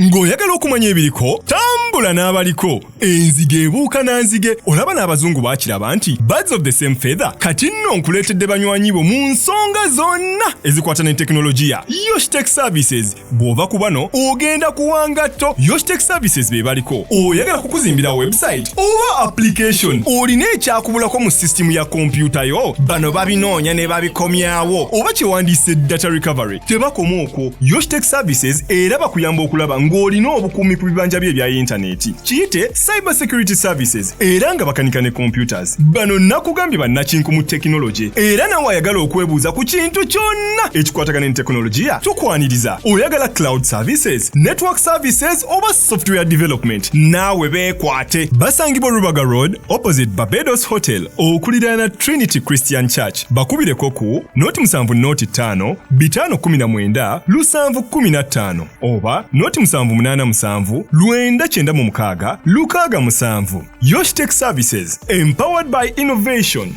Ng'oyagala okumanya ebiriko, tambula n'abaliko. Enzige ebuuka na nzige. Olaba n'abazungu baakiraba nti birds of the same feather. Kati nno nkuleetedde banywanyi bo mu nsonga zonna ezikwata ne tekinologiya. Yoshtech Services. Bw'ova ku bano ogenda kuwa ngatto. Yoshtech Services be baliko. Oyagala kukuzimbira website oba application? Olina ekyakubulako mu sisitimu ya kompyuta yo? Bano babinoonya ne babikomyawo, oba kyewandiise data recovery. Tebakoma okwo, Yoshtech Services era bakuyamba okulaba ng'olina obukuumi ku bibanja bye ebya yintaneti, kiyite cyber security services, era nga bakanika ne computers. Bano nakugambye bannakinku mu tekinologi, era nawe ayagala okwebuuza ku kintu kyonna ekikwatagana ne tekinologiya tukwaniriza. Oyagala cloud services, network services oba software development, naawe beekwate. Basangibwa Rubaga Road, opposite Barbados Hotel, okuliraana Trinity Christian Church. Bakubireko ku 0 7 0 5 519 715 oba 0 7 8 7 996 67. Yoshtech Services, empowered by innovation.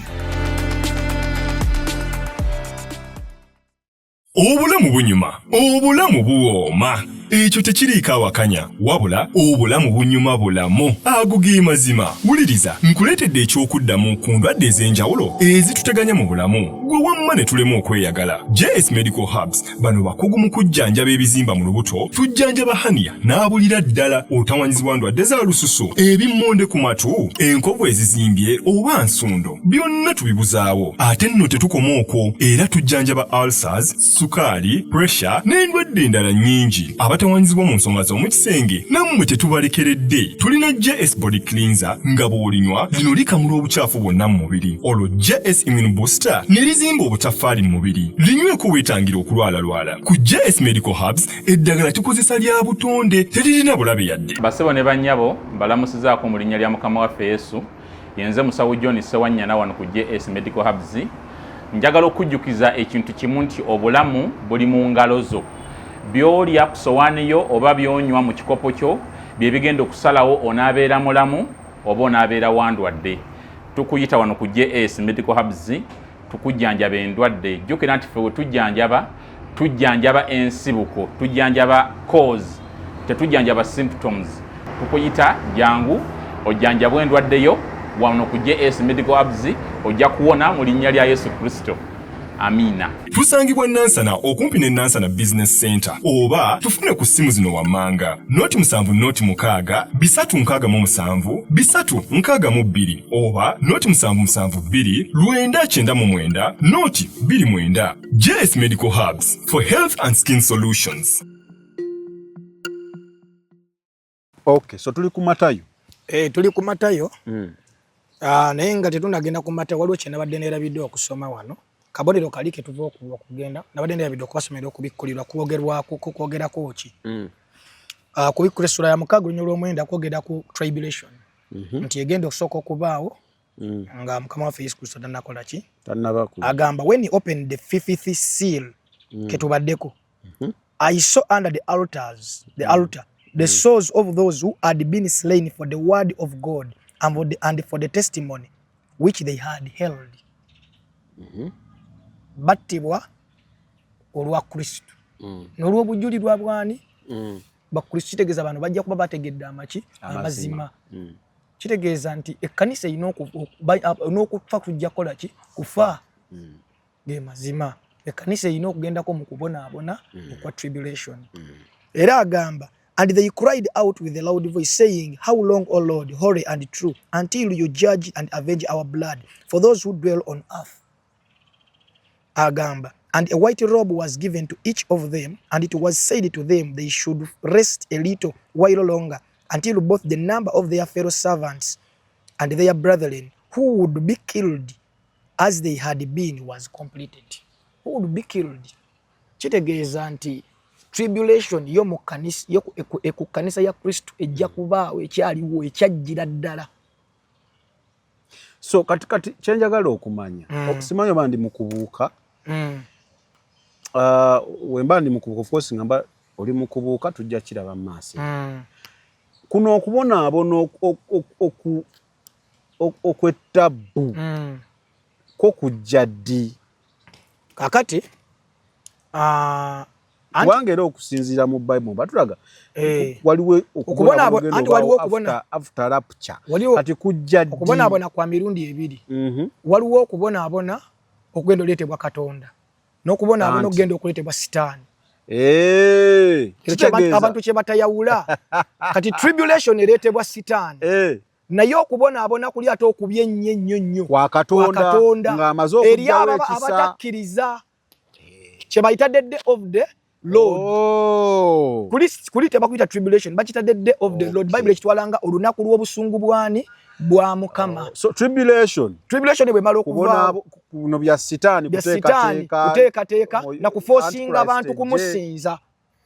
Obulamu bunyuma, obulamu buwooma, ekyo tekiriiko awakanya, wabula obulamu bunyuma bulamu. Ago ge mazima. Wuliriza, nkuleetedde eky'okuddamu ku ndwadde ez'enjawulo ezituteganya mu bulamu, gwe wamma ne tulema okweyagala. JS Medical Hubs, bano bakugu mu kujjanjaba ebizimba mu lubuto. Tujjanjaba hania n'abulira ddala, otawanyizibwa ndwadde za lususu, ebimmonde ku matu, enkovu ezizimbye oba nsundo, byonna tubibuzaawo. Ate nno tetukoma okwo, era tujjanjaba ulcers, sukaali, pressure n'endwadde endala nnyingi. Abatawanyizibwa mu nsonga z'omu kisenge nammwe tetubalekeredde. Tulina JS Body Cleanser, nga bw'olinywa lino likamula obukyafu bwonna mu mubiri, olwo JS Immune Booster ne lizimba obutaffaali mu mubiri. Linyweko weetangira okulwalalwala. Ku JS Medical Hubs eddagala tukozesa lya butonde, teririna bulabe yadde. Basebo ne bannyabo, mbalamusizaako mu linnya lya Mukama waffe Yesu. Yenze musawo John Sewanyana wano ku JS Medical Hubs. Njagala okujjukiza ekintu kimu nti obulamu buli mu ngalo zo. By'olya ku sowaani yo oba by'onywa mu kikopo kyo bye bigenda okusalawo onaabeera mulamu oba onaabeera wandwadde. Tukuyita wano ku JS Medical Hubs tukujjanjaba endwadde. Jjukira nti ffe we tujjanjaba, tujjanjaba ensibuko, tujjanjaba cause, tetujjanjaba symptoms. Tukuyita jangu ojjanjabwe endwadde yo wano ku JS Medical Hubs, ojja kuwona mu linnya lya Yesu Kristo. Amiina. Tusangibwa Nansana, okumpi ne Nansana Business Center, oba tufune ku ssimu zino wammanga: 0 7 0 6 367 362 oba 0 7 7 2 999 0 29. JS Medical Hubs, for health and skin solutions. Okay, so tuli ku Matayo. Eh, tuli ku Matayo. Naye nga tetunagenda ku Matayo, waliwo kye nabadde neerabidde okusoma wano. Kabonero kali ke tuva okugenda, nabadde neerabidde okubasomera Okubikkulirwa kwogerwako, kwogerako ki? Kubikkula essula ya 6 olunya olw'omwenda kwogera ku tribulation, nti egenda okusooka okubaawo nga Mukama waffe Yesu Kristo tannakola ki? Tannaba ku. Agamba, "When he opened the fifth seal," ketubaddeko, "I saw under the altars, the altar, the souls of those who had been slain for the word of God and for the testimony which they had held." Battibwa olwa Kristo n'olw'obujulirwa bwani? Bwa Kristo. Kitegeeza bano bajja kuba bategedde amaki? Amazima. Kitegeeza nti ekkanisa erina n'okufa tujja kukola ki? Kufa. Ge mazima. Ekkanisa erina okugendako mu kubonaabona okwa tribulation. Era agamba, "And they cried out with a loud voice, saying, 'How long, O Lord, holy and true, until you judge and avenge our blood for those who dwell on earth?'" Agamba, "And a white robe was given to each of them, and it was said to them they should rest a little while longer, until both the number of their fellow servants and their brethren who would be killed as they had been was completed." Who would be killed. Kitegeeza nti tribulation yo mu kanisa, yo ku kanisa ya Kristo ejja kubaawo, ekyaliwo, ekyajjira ddala. So kati kyenjagala okumanya, simanyi oba ndi mu kubuuka. Wemba ndi mu kubuuka, of course ngamba oli mu kubuuka, tujja kiraba mu maaso. Kuno okubonaabona okw'ettabbu ko kujja ddi? Kakati Kubanga era okusinziira mu Bible batulaga eh. waliwo okubonaabona after rapture. Kati kujja ddi? Okubonaabona kwa mirundi ebiri. Waliwo okubonaabona okugenda oleetebwa Katonda n'okubonaabona okugenda okuleetebwa Sitaani. Eh, abantu kye batayawula kati tribulation ereetebwa Sitaani. Eh. Naye okubonaabona kuli ate okubi ennyo ennyo nnyo kwa Katonda eri abatakkiriza kye bayita the day of the Lord. Oh. Kuli tebakuyita tribulation, bakiyita the day of the Lord. Bible ekitwala nga olunaku lw'obusungu bwani bwa Mukama. Oh. So tribulation bwemala okuva kuno bya Sitaani kuteekateeka na kufosinga abantu kumusinza.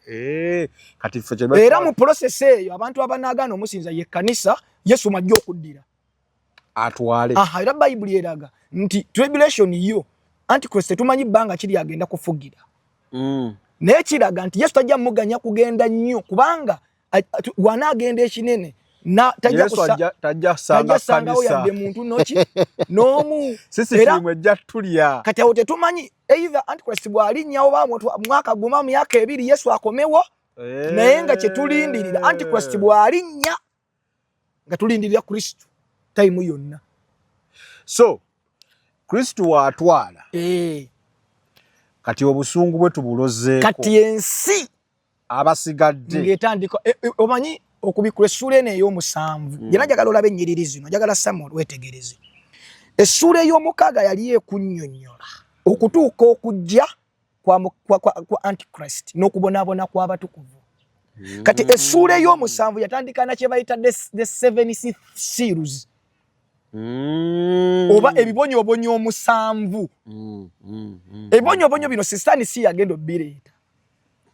Eh, kati ffe era mu process eyo abantu abanaagaana omusinza ye kkanisa Yesu mwajja okuddira atwale. Aha, era Bayibuli eraga nti tribulation yo Antichrist tetumanyi bbanga kiri agenda kufugira. Naye kiraga nti Yesu tajja muganya kugenda nnyo kubanga wanaagenda ekinene tajja sangawo yadde muntu noki n'omu. Era ejja tulya. Kati awo tetumanyi either Antichrist bw'alinnyawo ba mwaka guma myaka ebiri Yesu akomewo, naye nga kyetulindirira Antichrist bw'alinnya nga tulindirira Kristo tayimu yonna. So Kristo waatwala kati obusungu bwe tubulozeeko kati ensi abasigadde ng'etandika omanyi okubikkula essuula eno ey'omusanvu. Yena njagala olabe ennyiriri zino, njagala Samuel weetegereze essuula ey'omukaaga yali ekunnyonnyola okutuuka okujja kwa Antichrist n'okubonaabona kw'abatukuvu. Kati essuula ey'omusanvu yatandika na kye bayita the seven seals. Oba ebibonyoobonyo omusanvu. Ebibonyoobonyo bino Sitaani si yagenda obbireeta,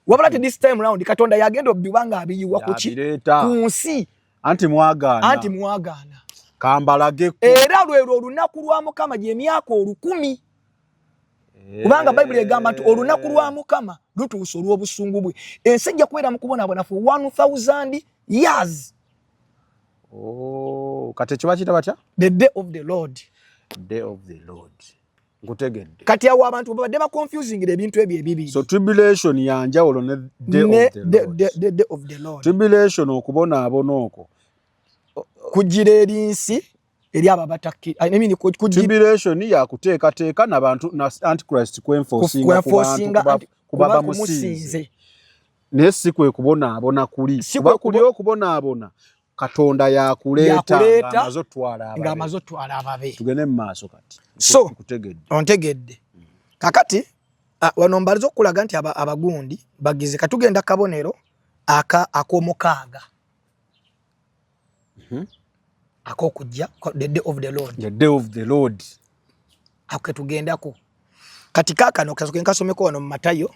wabula ti this time round Katonda yagenda obbiba nga abiyiwa kuki ku nsi. Anti mwagaana, anti mwagaana kambalageko. Era lwelwo olunaku lwa Mukama gy'emyaka 1000, kubanga Bayibuli egamba nti olunaku lwa Mukama lutuuse olw'obusungu bwe, ensi ejja kubeera mu kubonaabona for 1000 years. Oh, kati ekyo bakiyita batya? The day of the Lord. Day of the Lord. Nkutegedde. Kati awo abantu babadde baconfusingira ebintu ebyo ebibiri. So tribulation ya njawulo ne day of the Lord. The day of the Lord. Tribulation okubonaabona okwo kujjira eri nsi eri abo abatakki, I mean, tribulation ya kuteekateeka nabantu na Antichrist kwenforcinga kuba bamusinze, naye si kwe kubonaabona kuli, kuba kuli okubonaabona Katonda yakuleeta ng'amaze otwala ababe. Tugende mu maaso kati. So ontegedde. Kakati wano mbaliza okukulaga nti abagundi bagize. Katugenda kabonero ak'omukaaga ak'okujja, the day of the Lord. The day of the Lord. Ako ketugendako kati. Kaakano kasooke nkasomeko wano mu Matayo,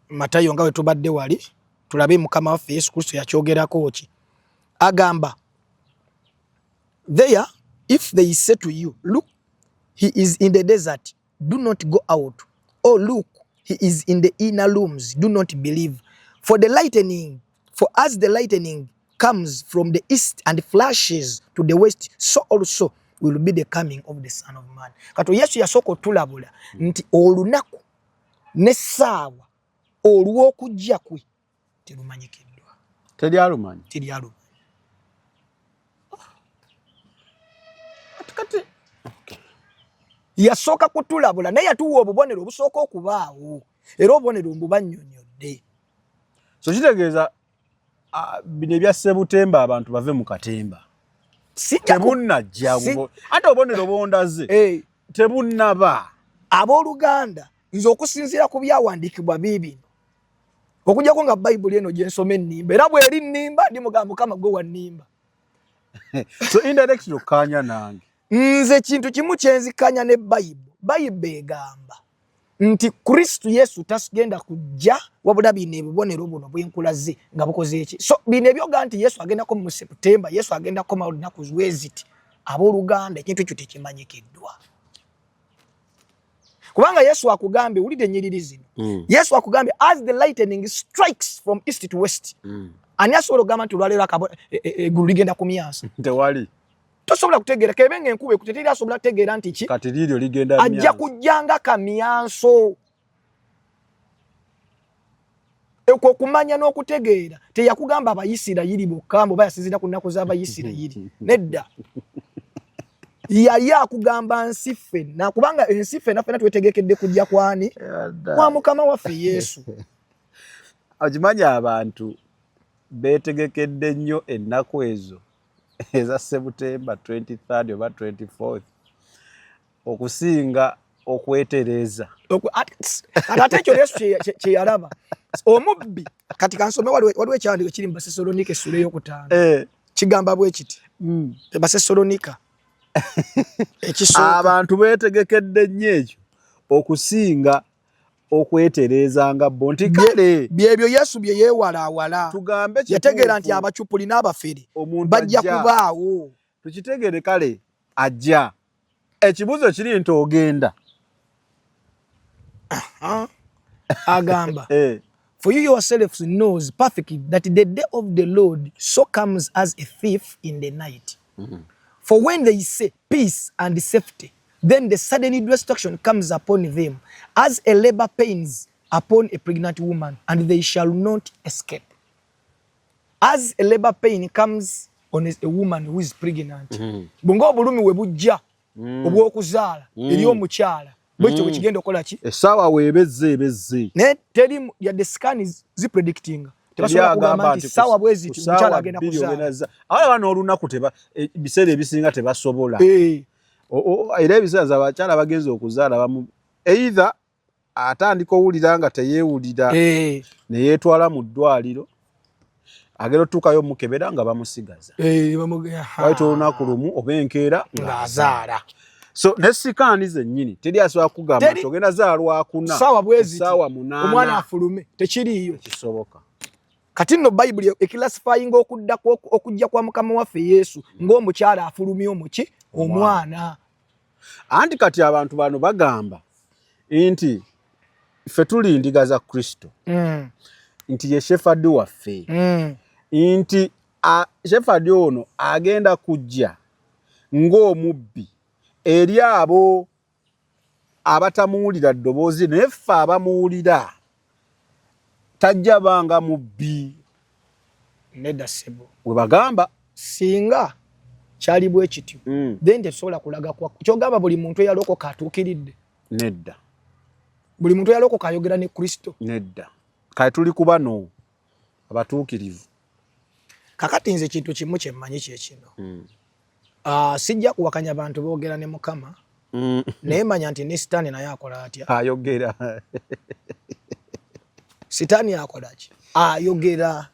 Matayo nga we tubadde wali, tulabe Mukama waffe Yesu Kristo yakyogerako ki. Agamba, "There if they say to you, 'Look, he is in the desert,' do not go out. Or 'Look, he is in the inner rooms,' do not believe. For as the lightning comes from the east and flashes to the west, so also will be the coming of the Son of Man." Kato Yesu yasooka otulabula nti olunaku n'essaawa olw'okujja kwe terumanyikiddwa. Teryalumanyi. Teryalumanyi. Kati yasooka kutulabula, naye yatuwa obubonero obusooka okubaawo, era obubonero mbubannyonnyodde. So kitegeeza bino ebya Sebutemba, abantu bave mu katemba, tebunnajja, ate obubonero bwondaze tebunnaba. Abooluganda, nze okusinziira ku byawandiikibwa biibino, okujjako nga Bayibuli eno gyensoma ennimba, era bw'eri nnimba ndi mugamba, Mukama gwe wannimba. So indirectly okkaanya nange. Nze kintu kimu kyenzikanya ne Bayibuli. Bayibuli egamba nti Kristu Yesu tasgenda kujja wabula bino ebibonero buno bwenkulaze nga bukoze eki. So bino ebyoga nti Yesu agendako mu Seputemba, Yesu agenda kukomawo lunaku lweziti, abooluganda, ekintu ekyo tekimanyikiddwa, kubanga Yesu akugambye, wulidde ennyiriri zino. Yesu akugambye, "As the lightning strikes from east to west." Ani asobola okugamba nti olwaleero eggulu ligenda kumyansa? Tewali. Tosobola kutegeera kebe nga enkuba ekute, teri asobola kutegeera nti ki. Kati liiryo ligenda ajja kujja nga kamyanso. Ekwo okumanya n'okutegeera teyakugamba Abayisirayiri bokka mbu bayasinziira ku nnaku z'Abayisirayiri. Nedda, yali akugamba nsi ffenna, kubanga ensi ffenna ffenna twetegekedde kujja kwani? Kwa Mukama waffe Yesu. Okimanyi abantu beetegekedde nnyo ennaku ezo eza Sebutemba 23 oba 24 okusinga okwetereeza. Kati ate ekyo Yesu kye yalaba omubbi. Kati kansome, waliwo ekyawandiiko kiri mu Basesalonika essula eyokutaano, kigamba bwe kiti. Basesalonika ekisooka. Abantu beetegekedde nnyo ekyo okusinga okwetereeza nga bo nti kale byebyo Yesu bye yeewalaawala. Tugambe yategeera nti abacupuli n'abafere bajja kubaawo. Tukitegere kale ajja. Ekibuuzo kiri nti ogenda. Agamba, "For you yourselves knows perfectly that the day of the Lord so comes as a thief in the night. For when they say peace and safety, then the sudden destruction comes upon them as a labor pains upon a pregnant woman, and they shall not escape." As a labor pain comes on a woman who is pregnant, bunga obulumi we bujja obw'okuzaala eri omukyala, bwekityo bwe kigenda okukola ki? Essaawa weebezze ebezze. Naye teri yadde scan zipredictinga, tebasobola kugamba nti ssaawa bwe ziti omukyala agenda kuzaala. Alaba n'olunaku teba, ebiseera ebisinga tebasobola. Era ebiseera abakyala bagenza okuzaala bamu either atandika owulira nga teyeewulira, ne yeetwala mu ddwaliro, agenda otuukayo omukebera nga bamusigaza, wayita olunaku lumu oba enkeera ng'azaala. So ne scan zennyini teri asobola kugamba nti ogenda zaala lwakuna saawa bweziti saawa 8 omwana afulume, tekiriiyo. Kisoboka. Kati nno Bayibuli eclassifyinga okudda okujja kwa Mukama waffe Yesu ng'omukyala afulumya omuki? Omwana. Anti kati abantu bano bagamba nti ffe tuli ndiga za Kristo, nti ye shepherd waffe, nti shepherd ono agenda kujja ng'omubbi eri abo abatamuwulira ddoboozi, naye ffe abamuwulira tajja banga mubbi. Nedda ssebo. We bagamba. Singa kyali bwe kityo, then tetusobola kulaga kwa kyogamba buli muntu eyalokoka atuukiridde. Nedda. Buli muntu eyalokoka ayogera ne Kristo. Nedda, kale tuli ku bano abatuukirivu. Kakati nze kintu kimu kyemmanyi kyekino. Sijja kuwakanya bantu boogera ne Mukama, naye manya nti ne Sitaani naye akola atya? Ayogera. Sitaani akola ki? Ayogera.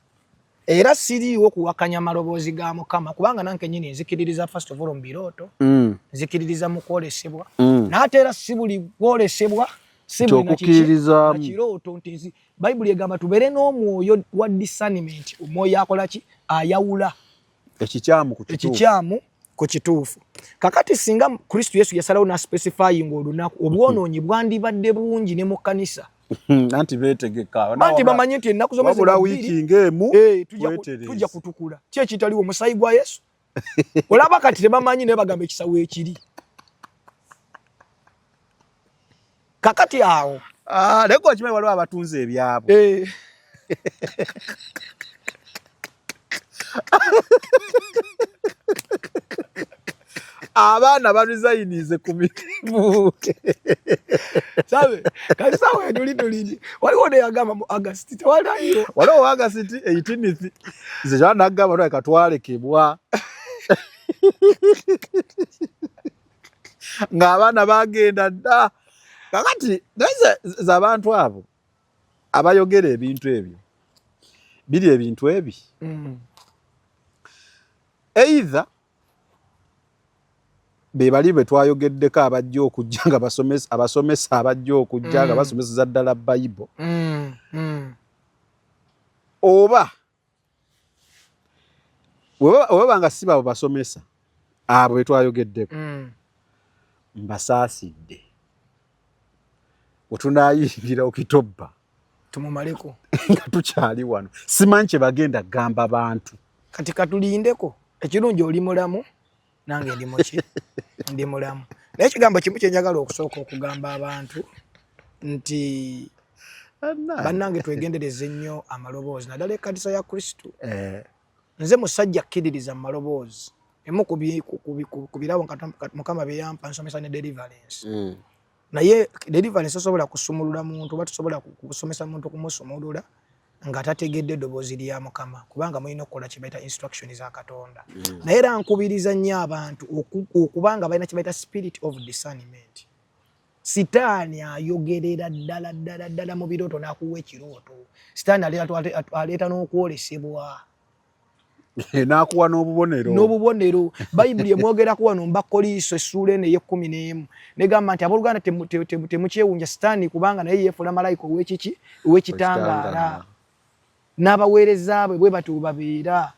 Era siriiwo kuwakanya maloboozi ga Mukama, kubanga nange nyini nzikiririza first of all mu birooto, nzikiririza mu kwolesebwa, naye ate era si buli kwolesebwa, si buli kirooto nti Bayibuli egamba tubeere n'omwoyo wa discernment, omwoyo akola ki? Ayawula ekikyamu ku ekikyamu ku kituufu. Kakati singa Kristo Yesu yasalawo naspecifying olunaku, obwonoonyi bwandibadde bungi ne mu kkanisa. Anti beetegeka. Anti bamanyi nti ennaku z'omwezi wiiki ng'emu. Eh, tujja kutukula. Ki ekitaliwo? Omusayi gwa Yesu. Olaba kati tebamanyi, naye bagamba ekisawo ekiri kakati awo. Ah, naye okimanyi waliwo abatunze ebyabwe. Eh. Abaana baresigninze ku mirimu. Sabe kati sawa tuli tulini, waliwo neyagamba mu August tewaliyo. Waliwo August 18th, nze kyala nagamba lwaki katwalekebwa ng'abaana bagenda dda. Kakati naye ze abantu abo abayogera ebintu ebyo biri ebintu ebi, either be bali be twayogeddeko abajja okujja nga basomesa, abasomesa abajja okujja nga basomeseza ddala Bayibo, oba webaba nga si babo basomesa abo be twayogeddeko, mbasaasidde wetunaayingira okitobba tumumaleko nga tukyali wano, simanyi kye bagenda kugamba bantu. Kati katulindeko. Ekirungi oli mulamu, nange ndi muki? Ndi mulamu. Naye ekigambo kimu kyenjagala okusooka okugamba abantu nti Bannange twegendereze nnyo amaloboozi naddala ekkanisa ya Kristo. Eh. Nze musajja kkiririza mu maloboozi. Emu ku birabo Mukama bye yampa nsomesa ne deliverance. Mm. Naye deliverance tosobola kusumulula muntu oba tosobola kusomesa muntu kumusumulula nga tategedde eddoboozi lya Mukama kubanga mulina okukola kye bayita instruction za Katonda. Mm. Naye era nkubiriza nnyo abantu okuba nga balina kye bayita spirit of discernment. Sitaani ayogerera ddala ddala ddala mu birooto n'akuwa ekirooto. Sitaani aleeta n'okwolesebwa. N'akuwa n'obubonero. N'obubonero. Bayibuli emwogerako wano mu Bakkolinso essuula eno ey'ekkumi n'emu. Negamba nti abooluganda temukyewuunya Sitaani kubanga naye yeefuula malayika ow'ekiki? Ow'ekitangaala. N'abaweereza bwe bwe batyo bwe babeera.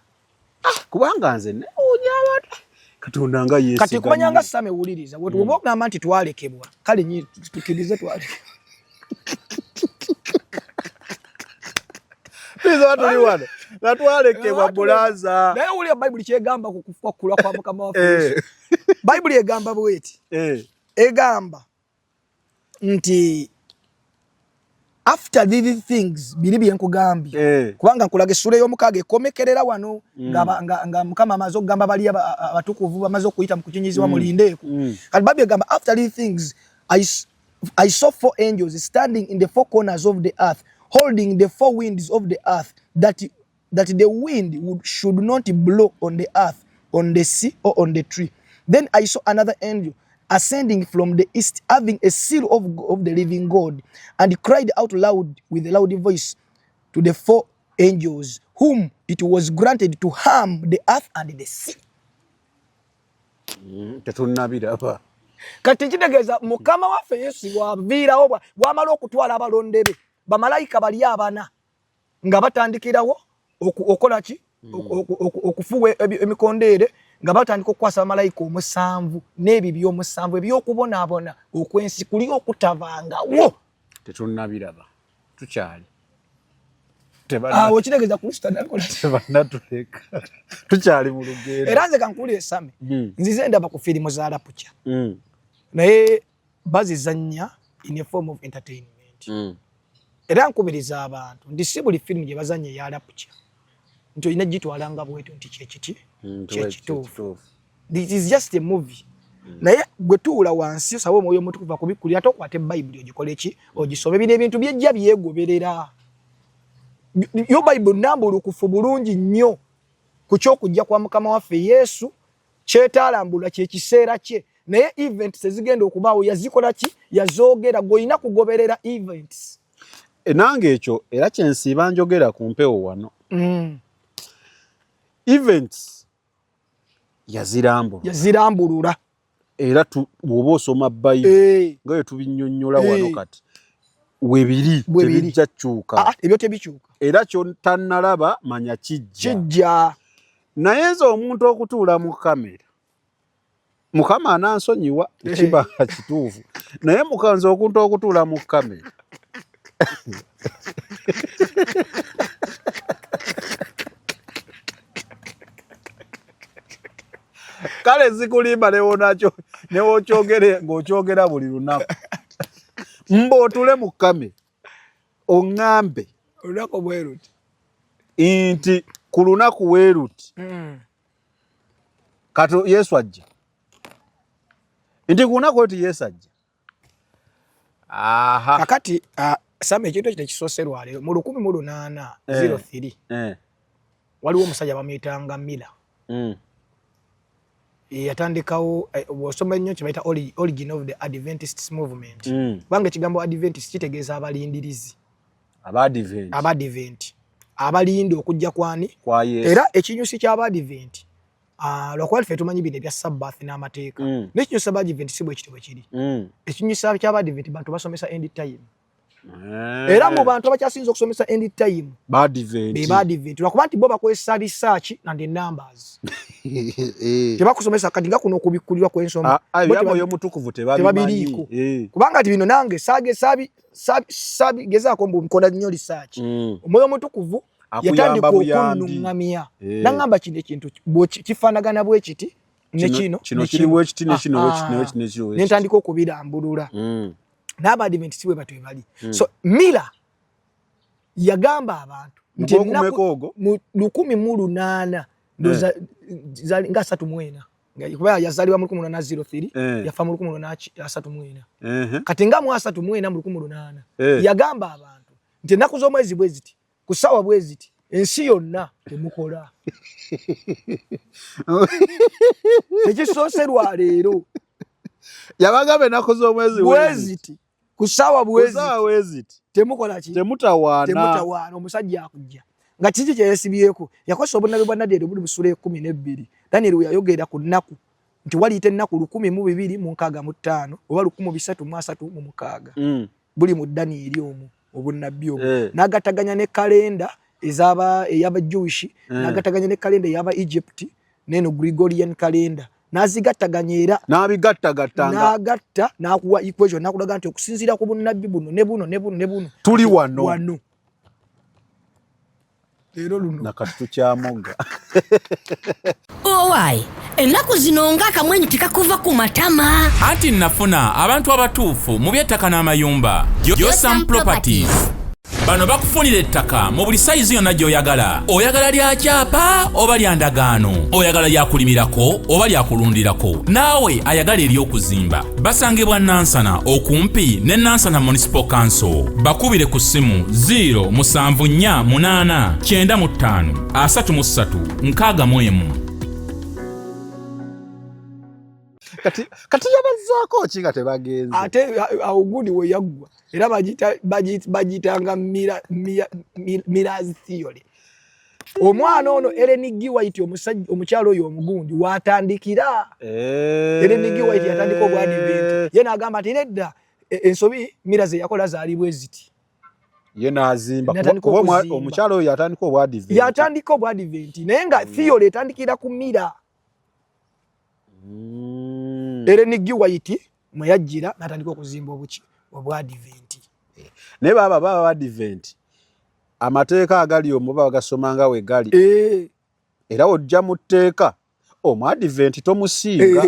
Ah, kubanga nze newuunya abantu Katonda nga yeesiga. Kati kumanya nga Same wuliriza. Bwe mm. ogamba nti twalekebwa. Kale nyi tukirize twalekebwa. Tuza tuli wano. Na twalekebwa bulaza. Naye wulira Bayibuli kyegamba ku kufa kwa Mukama waffe. Eh. Bayibuli egamba bweti. Eh. Egamba nti after these things biri byenkugambye eh. Kubanga nkulaga essula ey'omukaaga ekomekerera wano mm. nga, nga, nga Mukama amaze okugamba bali abatukuvu bamaze okuyita mu kukinyizibwa mm. mulindeeko mm. Kati Bayibuli egamba after these things I saw four angels standing in the four corners of the earth holding the four winds of the earth that that the wind would, should not blow on the earth, on the sea, or on the tree. Then I saw another angel ascending from the east, having a seal of, of the living God, and cried out loud with a loud voice to the four angels, whom it was granted to harm the earth and the sea. Mm, tetunnabiraba. Kati kitegeeza Mukama waffe Yesu bw'aviirawo bw'amala okutwala abalonde be bamalayika bali abana nga batandikirawo okola ki hmm. okufuwa emikondeere nga batandika okukwasa bamalayika omusanvu n'ebibyo omusanvu eby'okubonaabona okw'ensi kuli okutabangawo. Tetunnabiraba tukyali awo kitegeeza Kristo tebanatuleka tukyali mu lugendo. Era nze kankuwulire Sami hmm. nzize ndaba ku firimu za Rapture hmm. naye bazizannya in a form of entertainment mm. Era nkubiriza abantu nti si buli firimu gye bazannya eya Rapture nti olina gitwala nga bwetyo nti kyekiti mm, kyekituufu. This is just a movie mm. Naye gwe tuula wansi osaba omwoyo omutukuvu akubikkulira ate okwate bayibuli ogikole ki ogisome. Bino ebintu byejja byegoberera. Yo bayibuli nambulukufu bulungi nnyo ku ky'okujja kwa Mukama waffe Yesu kyetaalambulula kye kiseera kye naye events ezigenda okubaawo yazikola ki yazoogera gw'olina kugoberera events. E, nange ekyo era kyensiiba njogera ku mpewo wano mm. Events yazirambulula yazirambulula era bw'oba osoma bayibuli eh. nga bwe tubinnyonnyola wano eh. kati webiri tebijja kyuka ah, ebyo tebikyuka era kyotannalaba manya kijja kijja naye nze omuntu okutuula mu kamera Mukama anansonyiwa eh. kiba kituufu naye mukanze okuntu okutuula mu kamera kale zikulimba newonakyo newokyogere ng'okyogera buli lunaku mba otule mu kamera oŋŋambe olunaku bweruti nti ku lunaku weruti mm. kati Yesu ajja nti ku lunaku weruti Yesu ajja. Aha. Kakati uh, Sam ekintu ekyo tekisoose lwaleero mu 1803 eh. Waliwo omusajja bamuyitanga Miller mm. Yatandikawo eh, bw'osoma ennyo kye bayita origin of the Adventist movement mm. Kubanga ekigambo Adventist kitegeeza abalindirizi Abadiventi abalinda okujja kwani kwa Yesu. Era ekinyusi ky'Abadiventi ah, lwakuba ffe tumanyi bino ebya Sabbath n'amateeka mm. Naye ekinyusi ky'Abadiventi si bwe kityo bwe kiri mm. Ekinyusi ky'Abadiventi bantu basomesa end time eh. Era mu bantu abakyasinze okusomesa end time be Badiventi lwakuba nti bo bakozesa research and the numbers eh. Tebakusomesa kati nga kuno okubikkulirwa kw'ensoma ah, ah, omutukuvu tebabiriiko eh. Kubanga ti bino nange saage sabi sabi gezaako mbu nkola nnyo research mm. Omwoyo omutukuvu yatandika okunnuŋŋamya eh. Nangamba kino ekintu kifaanagana bwe kiti ne kino ne ntandika okubirambulula mm. N'Abadiventi si bwe batyo bali mm. So Miller Yagamba abantu nti mu 1800 nga 34, kuba yazaalibwa mu 1803, yafa mu 1834. Kati nga mu 34 mu 1800 yagamba abantu nti ennaku z'omwezi bwe ziti, ku ssaawa bwe ziti, ensi yonna temukola. Tekisoose lwa leero. Yabagamba ennaku z'omwezi bwe ziti, ku ssaawa bwe ziti, temukola ki? Temutawaana. Temutawaana. Omusajja akujja nga kiki kyeyesibyeko? Yakozesa obunnabbi bwa Danyeri obuli mu ssula 12. Danyeri we yayogera ku nnaku nti waliyita ennaku 1265 oba 1336. Buli mu Danyeri omwo obunnabbi obwo. N'agattaganya ne kalenda ezaba ey'aba Jewish, n'agattaganya ne kalenda ey'aba Egypt n'eno Gregorian calendar, n'azigattaganya era n'abigattagattanga, n'agatta n'akuwa equation, n'akulaga nti okusinziira ku bunnabbi buno ne buno ne buno ne buno, tuli wano. Wano leero luno. Nakati tukyamugga. Owaayi, ennaku zino ng'akamwenyu tekakuva ku matama. Anti nafuna abantu abatuufu mu by'ettaka n'amayumba, Josam Properties. Bano bakufunira ettaka mu buli sayizi yonna gy'oyagala. Oyagala lya kyapa oba lya ndagaano, oyagala lyakulimirako oba lyakulundirako, naawe ayagala ery'okuzimba. Basangibwa Nansana, okumpi ne Nansana Municipal Council. Bakubire ku ssimu 0748 95 33 61. Kati yabazzaako ki nga tebagenze? Ate awo gundi we yaggwa, era bagiyitanga Miller's theory. Omwana ono Ellen G. White, omusajja, omukyalo oyo omugundi watandikira. Ellen G. White yatandika obwadiventi, ye n'agamba nti nedda, ensobi Miller ze yakola zaali bwe ziti. Ye n'azimba. N'atandika Kuba okuzimba. Omukyalo oyo yatandika obwadiventi. Yatandika obwadiventi, naye nga theory etandikira ku Miller. Ellen G. White mwe yajjira n'atandika okuzimba obuki, obwadiventi. Naye baba badiventi, amateeka agali omwo baba bagasoma nga we gali. Era ojja mu tteeka, omwadiventi tomusinga.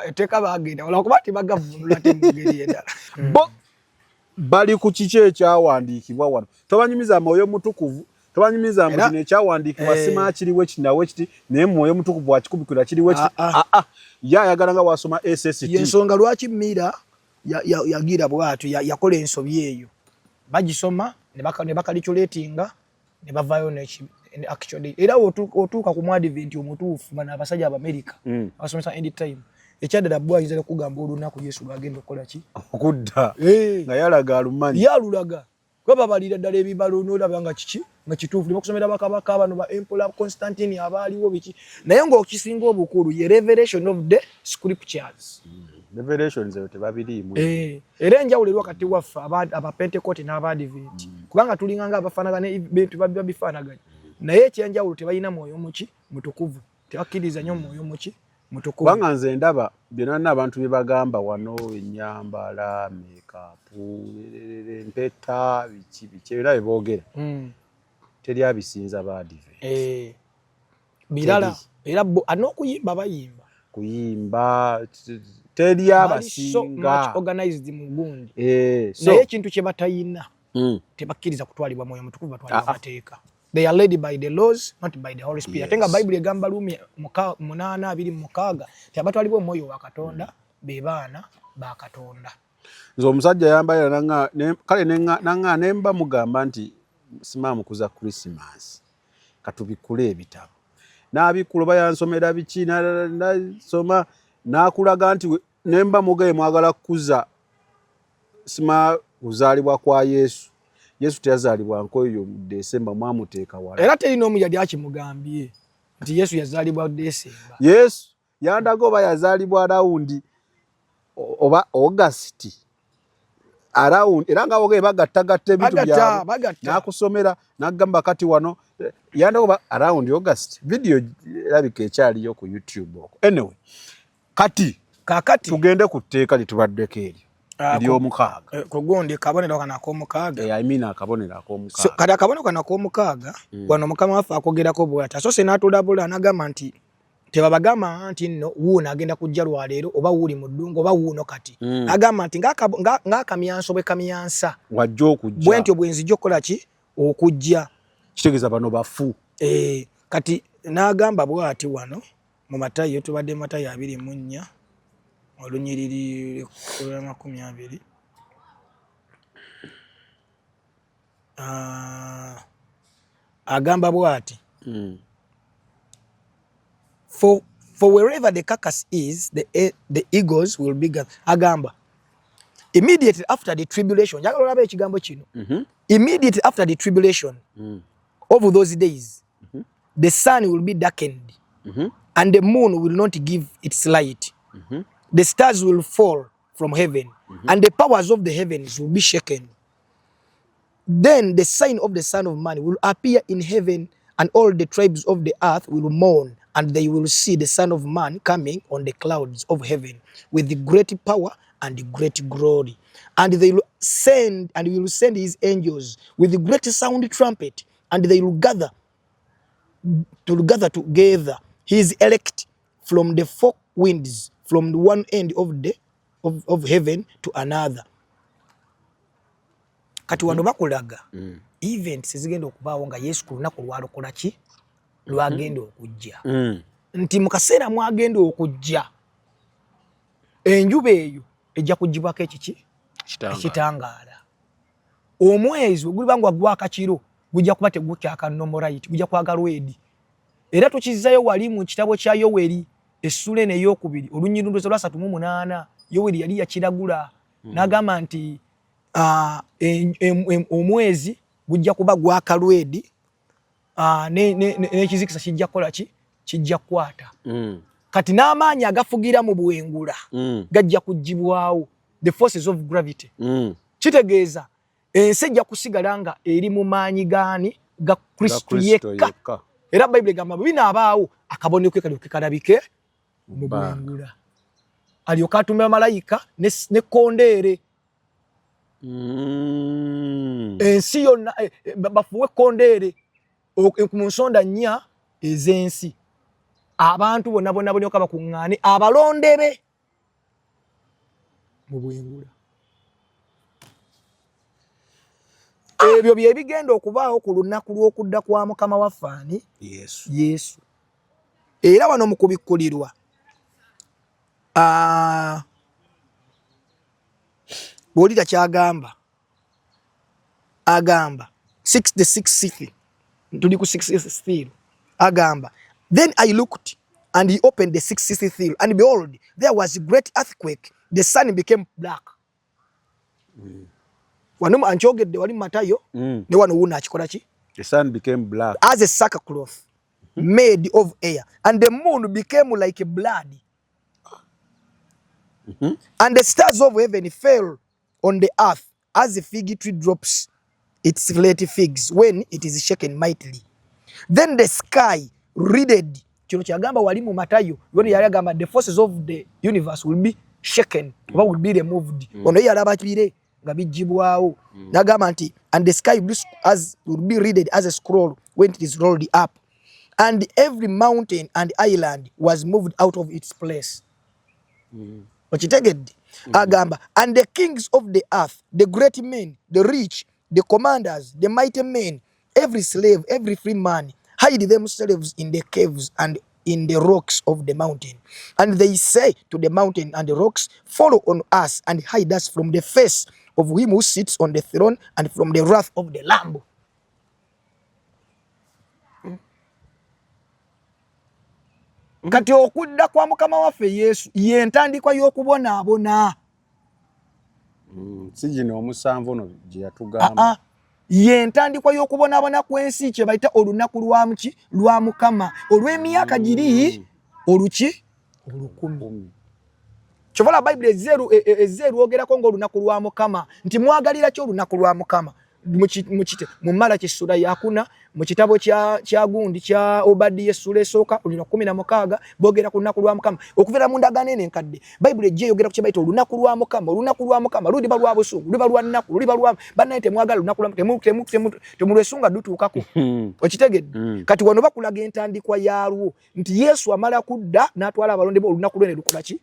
Etteeka bagenda olwakuba tebagavunula te mu ngeri endala. Bo bali ku kiki ekyawandiikibwa wano. Tobanyumiza mwoyo mutukuvu, tobanyumiza mbu kino ekyawandiikibwa simaa kiriwo kinawe kiti, naye mwoyo mutukuvu akikubikira kiriwo kiti. Ah, ah. Ye ayagala nga wasoma SST. Yensonga lwaki Miller yagira bwatyo, yakola ensobi eyo. Bagisoma ne bacalculatinga ne bavaayo actually. Era otuuka ku mwadiventi omutuufu, bano abasajja Abamerika abasomesa end time, ekyaddala bo ayinza okugamba olunaku Yesu lwagenda okukola ki? Okudda. Nga yalaga alumanyi. Yalulaga, kuba babalira ddala ebibalo n'olaba nga kiki nga kituufu, ne bakusomera bakabaka bano ba Emperor Constantine abaaliwo biki. Naye ng'okisinga obukulu ye revelation of the scriptures. Revelations eyo tebabiriimu. Era enjawulo eri wakati waffe Abapentekote n'Abadiventi, kubanga tulinga nga abafaanagana, ebintu babifaanaganya, naye ekyenjawulo tebalina mwoyo muki? Mutukuvu. Tebakkiriza nnyo mwoyo muki? Mutukuvu. Kubanga nze ndaba byonna abantu bye bagamba wano, ennyambala, makeup, empeta, biki biki, byonna bye boogera, teri abisinza baadiventi. Birala era bo n'okuyimba bayimba. Kuyimba teri Bali so much abasinga. organized mu gundi. So naye ekintu kye batayina, tebakkiriza kutwalibwa mwoyo mutukuvu, batwalibwa mateeka. They are led by the laws, not by the Holy Spirit. Ate nga Bayibuli egamba Luumi 8:26 nti abatwalibwa omwoyo wa Katonda be baana ba Katonda. Nze omusajja yambalira kale naŋŋa ne mba mugamba nti simaamukuza Christmas, katubikule ebitabo. N'abikkula oba yansomera biki, nasoma n'akulaga nti ne mba mugaye mwagala kukuza sima kuzaalibwa kwa Yesu. Yesu teyazaalibwa nkoyo mu Desemba, mwamuteeka wala. Era terina omu yali akimugambye nti Yesu yazaalibwa Desemba. Yesu yandaga oba yazaalibwa around oba August around, era nga boge bagattagatta ebintu byabwe. N'akusomera n'agamba kati wano yandaga oba around August. Video erabika ekyaliyo ku YouTube okwo. Anyway, kati kakati tugende ku tteeka lye tubaddeko eryo ery'omukaaga. Kugundi kabonero kano ak'omukaaga. I mean akabonero ak'omukaaga. So, kati akabonero kano ak'omukaaga, wano Mukama waffe akogerako bw'ati. Asoose n'atulabula n'agamba nti tebabagamba nti nno wuuno agenda kujja lwaleero, oba wuuli mu ddungu, oba wuuno kati. Agamba nti ng'akamyanso bwe kamyansa wajja okujja, bwe ntyo bwe nzija okukola ki? Okujja. Kitegeeza bano bafu. Eh, kati n'agamba bw'ati wano mu Matayo, tubadde Matayo 24 olunyiriri lwa 20. Ah, agamba bw'ati for wherever the carcass is, the eagles will be gathered. Agamba immediately after the tribulation, njagala olaba ekigambo kino, immediately after the tribulation of those days, the sun will be darkened and the moon will not give its light, the stars will fall from heaven and the powers of the heavens will be shaken. Then the sign of the Son of Man will appear in heaven, and all the tribes of the earth will mourn, and they will see the Son of Man coming on the clouds of heaven with great power and great glory. And they will send and will send his angels with great sound trumpet, and they will gather together his elect from the four winds, from the one end of heaven to another. Kati wano bakulaga events ezigenda okubaawo nga Yesu ku lunaku lwalokola ki lwagenda okujja, nti mu kaseera mwagenda okujja enjuba eyo ejja kugibwako ekiki? Ekitangaala. Omwezi oguliba nga gwaka kiro gujja kuba tegukyaka normal light, gujja kwaka red. Era tukizzayo wali mu kitabo kya Yoweri essula eno eyokubiri olunyiriri lwa 38. Yoweri yali yakiragula n'agamba nti omwezi gujja kuba gwaka red, n'ekizikiza kijja kukola ki? Kijja kukwata. Kati n'amaanyi agafugira mu bwengula gajja kugibwawo, the forces of gravity. Kitegeeza ensi ejja kusigala nga eri mu maanyi gaani? Ga Kristo yekka. Era Bayibuli egamba bwe binaabaawo akabonero ke kalyoke kalabike mu bwengula, alyoke atume malayika nekkondeere, ensi yonna bafuwe ekkondeere mu nsonda nnya ez'ensi, abantu bonna bonna bolyoka bakuŋŋaane abalondebe mu bwengula. Ebyo bye bigenda okubaawo ku lunaku lw'okudda kwa Mukama waffe ani? Yesu. Yesu. Era wano mu Kubikkulirwa, bw'olira kyagamba, agamba 66, tuli ku 66 seal, agamba, "Then I looked, and he opened the sixth seal, and behold, there was a great earthquake, the sun became black." Wano ankyogedde wali Matayo, ne wano wuno akikola ki? The sun became black as a sackcloth made of hair, and the moon became like blood, and the stars of heaven fell on the earth as a fig tree drops its late figs when it is shaken mightily. Then the sky rended. Kino kyagamba wali mu Matayo, yono yali agamba the forces of the universe will be shaken oba will be removed. Ono ye yalaba bire nga bijjibwawo. N'agamba nti and the sky will be rended as a scroll when it is rolled up, and every mountain and island was moved out of its place. Okitegedde? Agamba, and the kings of the earth, the great men, the rich, the commanders, the mighty men, every slave, every free man, hide themselves in the caves and in the rocks of the mountain. And they say to the mountain and the rocks, 'Fall on us and hide us from the face of him who sits on the throne and from the wrath of the Lamb.'" Kati okudda kwa Mukama waffe Yesu ye ntandikwa y'okubonaabona. Si gino omusanvu ono gye yatugamba? Ah, ah. Ye ntandikwa y'okubonaabona kw'ensi kye bayita olunaku lwa muki? Lwa Mukama, olw'emyaka giri oluki? 1000. Kyovala Bayibuli ezze erwogerako ng'olunaku lwa Mukama, nti mwagalira ki olunaku lwa Mukama? Mu Malaki essula yakuna, mu kitabo kya gundi kya Obadiya essula esooka olina 16, boogera ku lunaku lwa Mukama. Okuviira mu ndagaano eno enkadde, Bayibuli ejja eyogera ku kye bayita olunaku lwa Mukama. Olunaku lwa Mukama luliba lwa busungu, luliba lwa nnaku, luliba lwa bannaye. Temwagala lunaku lwa temulwesunga lutuukako. Okitegedde? Kati wano bakulaga entandikwa yaalwo, nti Yesu amala kudda n'atwala abalonde be, olunaku lwe ne lukola ki?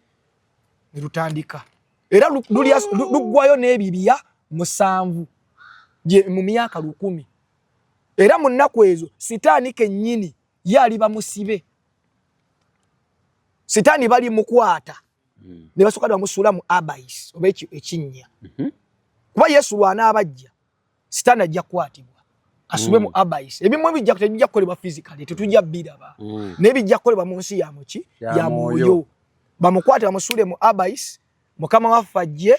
Ne lutandika. Era luggwayo n'ebibya 7 mu myaka 1000. Era mu nnaku ezo Sitaani kennyini ye aliba musibe. Sitaani balimukwata ne basooka ne bamusuula mu abyss oba ekinnya. Kuba Yesu lw'anaabajja Sitaani ajja kukwatibwa asubwe mu abyss. Ebimu bijja tebijja kukolebwa physically, tetujja biraba, naye bijja kukolebwa mu nsi ya muki ya mwoyo. Bamukwate bamusuule mu abyss, Mukama waffe ajje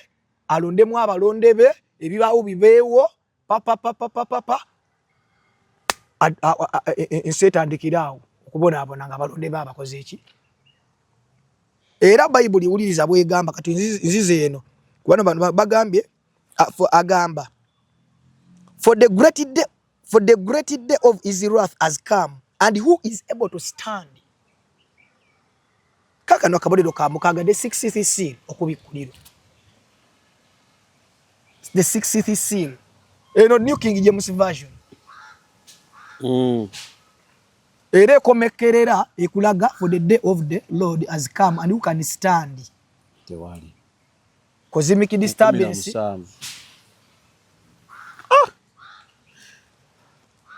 alondemu abalonde be, ebibaawo bibeewo papapapapapa, ensi etandikire awo okubonaabona nga abalonde be abakoze eki. Era Bayibuli wuliriza bwegamba, kati nzize eno kubano bano bagambye agamba for the great day of his wrath has come, and who is able to stand. Kakano akabonero ka mukaaga, the sixth seal, okubikkulirwa, the sixth seal, eno New King James Version. Era ekomekerera ekulaga for the day of the Lord has come, and who can stand. Tewali. Cosmic disturbance.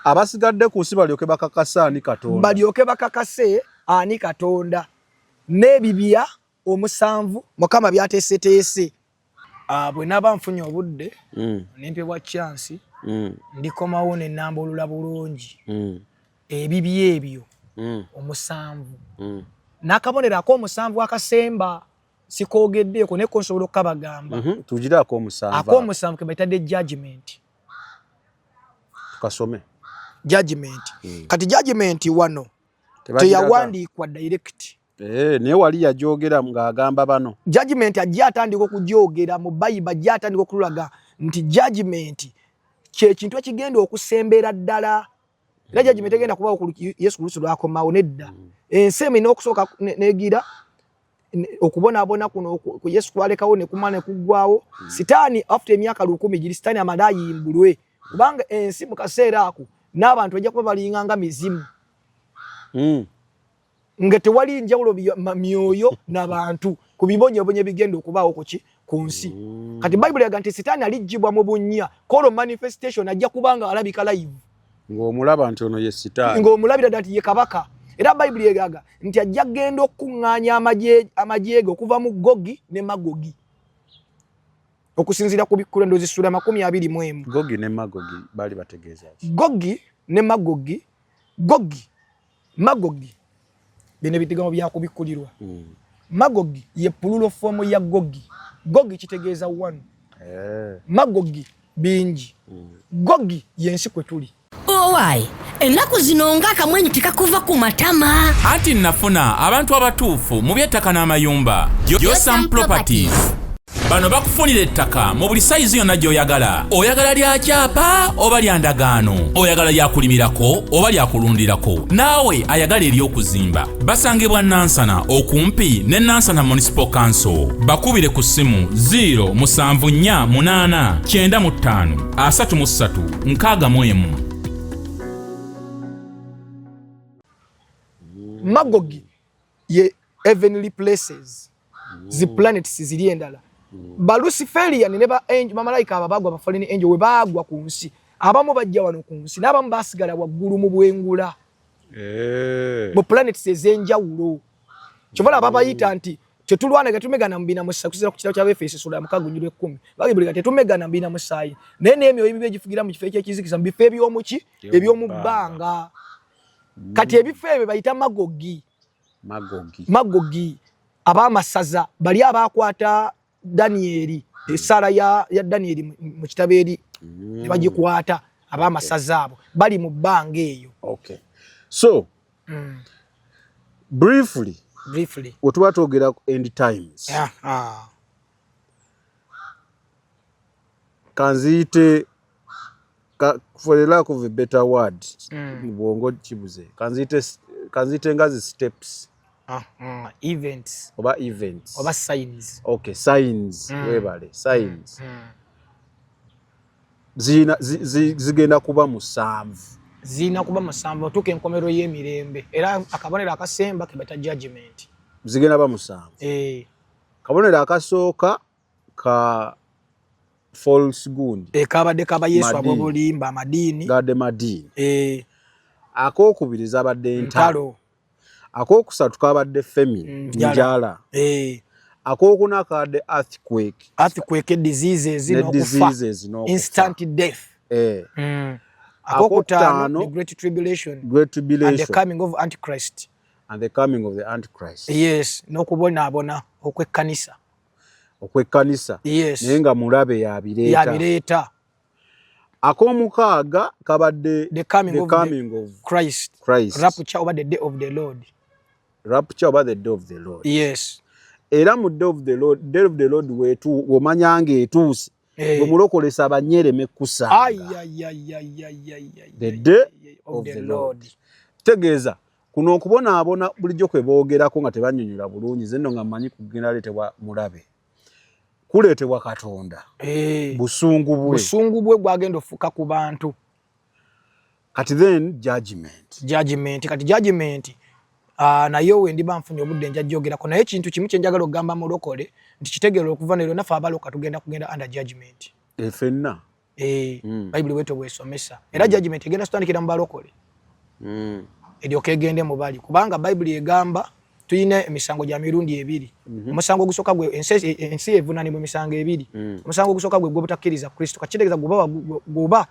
Abasigadde ku nsi balyoke bakakase ani Katonda. Balyoke bakakase ani Katonda n'ebibya omusanvu Mukama byateeseteese. Bwe naba nfunye obudde nempebwa chance, ndikomawo ne nambulula bulungi ebibya ebyo omusanvu n'akabonero ak'omusanvu akasemba. Sikoogeddeeko naye ko nsobola okukabagamba. Tugire ak'omusanvu. Ak'omusanvu ke bayita the judgment. Tukasome. Judgment. Kati judgment wano teyawandiikwa direct. Naye wali yajogera ng'agamba bano. Judgment ajja atandika okugyogera mu Bayibuli, ajja atandika okululaga nti judgment kye kintu ekigenda okusembera ddala. Era judgment egenda kubaawo ku Yesu Kristo lw'akomawo nedda. Ensi eno erina okusooka negira okubonaabona kuno ku Yesu kwalekawo ne kumala ne kuggwawo. Sitaani after emyaka 1000 giri Sitaani amale ayimbulwe, kubanga ensi mu kaseera ako n'abantu bajja kuba balinga nga mizimu. Nga tewali njawulo myoyo n'abantu ku bibonyoobonyo ebigenda okubaawo ku ki ku nsi. Kati Bayibuli eraga nti Sitaani aliggyibwa mu bunnya, kolo manifestation ajja kuba nga alabika live. Ng'omulaba nti ono ye Sitaani. Ng'omulabira ddala nti ye kabaka. Era Bayibuli eraga nti ajja kugenda okukuŋŋaanya amagye ge okuva mu Gogi ne Magogi. Okusinziira ku Bikkulwa ndowooza essula 21. Gogi ne Magogi baali bategeeza ki? Gogi ne Magogi, Gogi, Magogi bino ebigambo bya kubikkulirwa. Magogi ye plural form ya Gogi. Gogi kitegeeza one. Magogi bingi. Gogi y'ensi kwe tuli. Owai, ennaku zino ng'akamwenyu tekakuva ku matama. Anti nafuna abantu abatuufu mu by'ettaka n'amayumba. Josam Properties. Bano bakufunira ettaka mu buli sayizi yonna gy'oyagala. Oyagala lya kyapa oba lya ndagaano? Oyagala lya kulimirako oba lya kulundirako? Naawe ayagala ery'okuzimba. Basangibwa Nansana okumpi ne Nansana Municipal Council. Bakubire ku ssimu 0 7 4 8 95 33 61. Magogi ye heavenly places, zi planets ziri endala. Ba Luciferian ne ba angel, bamalayika ababagwa ba fallen angel we baagwa ku nsi, abamu bajja wano ku nsi n'abamu baasigala waggulu mu bwengula. Mu planets ez'enjawulo. Kyova olaba babayita nti tetulwana tetumegana mu bina musaayi, kusinziira ku kitabo ky'Abaefeso essula ya 6:10. Bayibuli nga tetumegana mu bina musaayi, naye n'emyoyo emibi egifugira mu kifo eky'ekizikiza, mu bifo eby'omuki, eby'omu bbanga. Kati ebifo ebyo bayita Magogi. Magogi. Magogi ab'amasaza bali abakwata Danieli, essaala ya Danieli mu kitabo eri ne bagikwata ab'amasaza abo bali mu bbanga eyo. Okay. So, briefly, Briefly. we tuba twogera ku end times. Kanziyite for the lack of a better word, mu bwongo kibuze. Kanziyite nga zi steps. Events. Oba events. Oba signs. Okay, signs. Webale, signs. Zigenda kuba musanvu. Zirina kuba musanvu otuuka enkomero y'emirembe. Era akabonero akasemba ke bayita judgment. Zigenda ba musanvu. Kabonero akasooka ka False gundi. E, kabadde kaba Yesu ab'obulimba, amadiini. Gadde madiini. E. Ak'okubiri zabadde entalo. Ak'okusatu kabadde famine, njala. E. Ak'okuna kabadde earthquake. Earthquake, diseases n'okufa. Instant death. E. Ak'okutaano, the great tribulation. Great tribulation. And the coming of Antichrist. And the coming of the Antichrist. Yes, n'okubonaabona okw'ekkanisa. Okw'ekkanisa. Yes. Naye nga mulabe yabireeta. Yabireeta. Ak'omukaaga kabadde the coming, the of, coming the of Christ. Christ. Rapture oba the day of the Lord. Rapture oba the day of the Lord. Yes. Era mu day of the Lord, day of the Lord wetu womanya nga etuuse. Eh. Gwe mulokolesa abanyereme kusanga. Ay, ay, ay, ay, ay, ay, ay, The day of of the the Lord. Lord. Tegeeza kuno okubonaabona bulijjo kwe boogerako nga tebannyonnyola bulungi, nze nno nga mmanyi kugenda leetebwa mulabe. Kuleetebwa Katonda. Eh. Busungu bwe. Busungu bwe gwagenda ofuka ku bantu. Kati then judgment. Judgment. Kati judgment, naye we ndiba nfunye obudde nja gyogerako, naye ekintu kimu kye njagala okugamba mulokole nti kitegeera okuva leero naffe abaloka tugenda kugenda under judgment. Effenna. Bayibuli bwetyo bwesomesa. Era judgment egenda kutandikira mu balokole. Eryoka egende mu bali, kubanga Bayibuli egamba tulina emisango gya mirundi ebiri. Omusango ogusooka gwe ensi evunaanibwa emisango ebiri. Omusango ogusooka gwe gw'obutakkiriza Kristo. Kati kitegeeza gwoba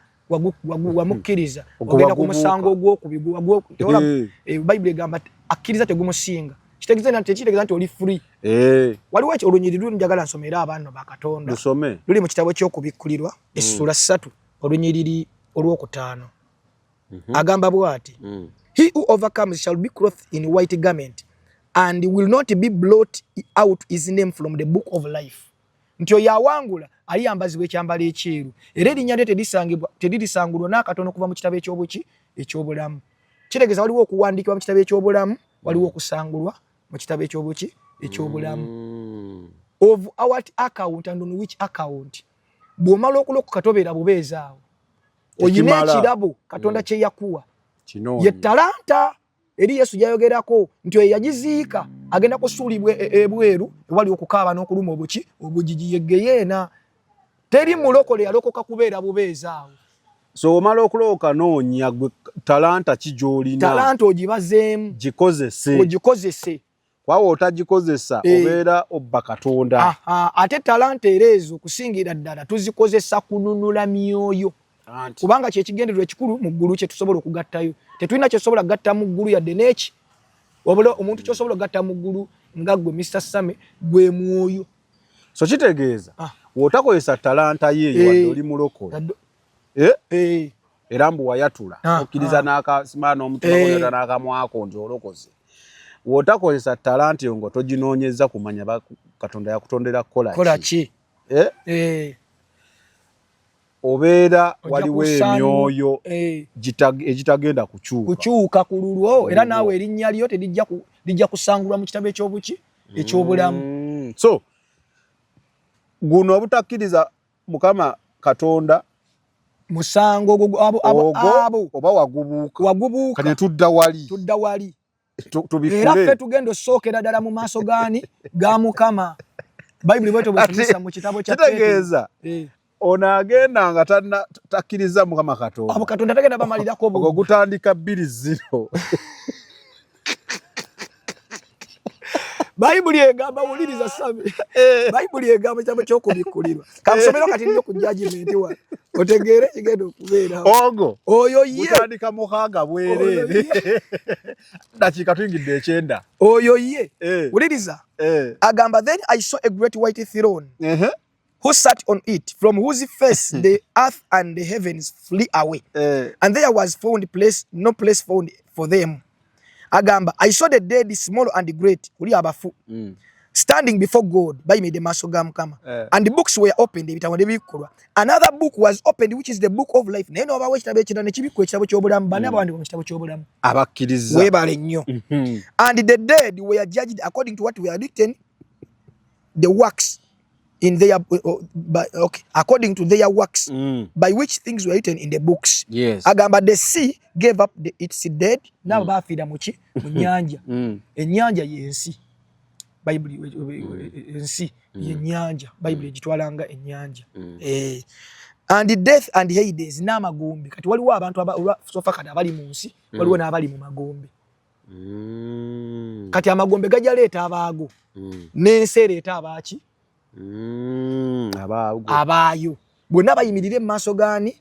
wamukkiriza, Ogwo ogenda ku wagubuuka. musango ogwokubiri, Bayibuli egamba akkiriza tegumusinga. Kitegeeza nti tekitegeeza nti oli free. Waliwo olunyiriri luli njagala nsomere abaana ba Katonda. Lusome. Luli mu kitabo ky'okubikkulirwa, essula 3, olunyiriri olwokutaano. Agamba bw'ati, He who overcomes shall be clothed in white garment and will not be blot out his name from the book of life. Nti oyo awangula aliyambazibwa ekyambalo ekyeru, era erinnya lye teririsangulwa n'akatono kuva mu kitabo eky'obuki eky'obulamu. Kitegeeza waliwo okuwandiikibwa mu kitabo eky'obulamu, waliwo okusangulwa mu kitabo eky'obuki eky'obulamu. Of our account and on which account. Bw'omala okulokoka tobeera bubeezi awo. Oyina Ekimala. ekirabo Katonda kye yakuwa. Kinoonya. Ye talanta eri Yesu gyayogerako nti oyo yagiziika agenda kusuulibwa ebweru ewali okukaaba n'okuluma obuki obugigi, ye geyeena. Teri mulokole yalokoka kubeera bubeezi awo. So omala okulokoka noonya gwe talanta ki gy'olina? Talanta ogibazeemu. Gikozese. Ogikozese. Kwawo otagikozesa, obeera obba Katonda. Aha, ate talanta era ezo okusingira ddala tuzikozesa kununula myoyo. Anti. Kubanga kye kigendererwa ekikulu mu ggulu kye tusobola okugattayo. Tetulina kye tusobola kugatta mu ggulu yadde n'eki. Wabula omuntu ky'osobola okugatta mu ggulu nga ggwe Mister Same gwe mwoyo. So kitegeeza, bw'otakozesa talanta ye eyo wadde oli mulokole. Era mbu wayatula, okkiriza n'akasima n'omutima gwonna n'akamwako nti olokoze. Bw'otakozesa talanta eyo nga toginoonyezza kumanya Katonda yakutondera kukola ki? Kukola ki? Obeera Ojja waliwo kusaana emyoyo egitagenda kukyuka. Kukyuka ku lulwo, era naawe erinnya lyo terijja lijja kusangulwa mu kitabo eky'obuki eky'obulamu. So guno obutakkiriza Mukama Katonda musango ogwo Ogwo abo oba wagubuuka. Wagubuuka. Kati tudda wali. Tudda wali. Tubikule. Era ffe tugenda osookera ddala mu maaso gaani? Ga Mukama. Bayibuli bwetyo bwesomesa mu kitabo kya Peetero. Kitegeeza, ono agenda nga takkiriza Mukama Katonda. Abo Katonda tagenda bamalirako Ogwo obudde. gutandika 2-0. Bayibuli egamba, wuliriza Sami. Bayibuli egamba ekitabo ky'okubikkulirwa. Kamusomero kati nnyo ku judgment wa. Otegeere ekigenda okubeerawo. Ogwo. Oyo ye. Gutandika mukaaga bwereere. Oyo ye. Dakiika tuyingidde ekyenda. Oyo ye. Wuliriza. Agamba, then I saw a great white throne. Who sat on it, from whose face the earth and the heavens flee away. And there was found place, no place found for them. Agamba, I saw the dead, small and great, uli abafu, standing before God, bayimidde maaso ga Mukama. And the books were opened, ebitabo ne bibikkulwa. Another book was opened, which is the book of life. Naye n'obawo ekitabo ekirala ne kibikkula ekitabo ky'obulamu. Bani abawandiika mu kitabo ky'obulamu? Abakkiriza. Weebale nnyo. And the dead were judged according to what were written, the works in their, by, okay, according to their works, by which things were written in the books. Agamba, the sea gave up its dead. N'abo baafiira mu ki? Mu nnyanja. Ennyanja y'ensi. Bayibuli ensi yenyanja, Bayibuli egitwalanga ennyanja. And death and Hades, n'amagombe. Kati waliwo abantu so far kati abali mu nsi, waliwo n'abali mu magombe. Kati amagombe gajja leeta abaago, n'ensi ereeta abaaki? Abaayo. Bonna bayimirire mu maaso gaani?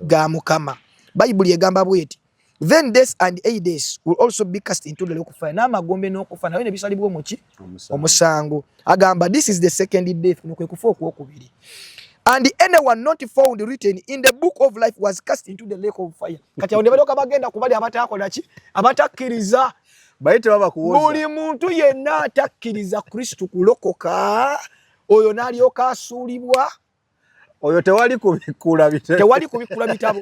Ga Mukama. Bayibuli egamba bweti, "Then death and Hades will also be cast into the lake of fire." N'amagombe n'okufa nayo ne bisalibwa omuki? Omusango. Agamba, "This is the second death." Kuno kwe kufa okwokubiri. "And anyone not found written in the book of life was cast into the lake of fire." Kati awo ne balyoka bagenda ku bali abataakola ki? Abatakkiriza. Buli muntu yenna atakkiriza Kristu kulokoka, oyo n'alyoka asuulibwa. Oyo tewali kubikkula bitabo. Tewali kubikkula bitabo.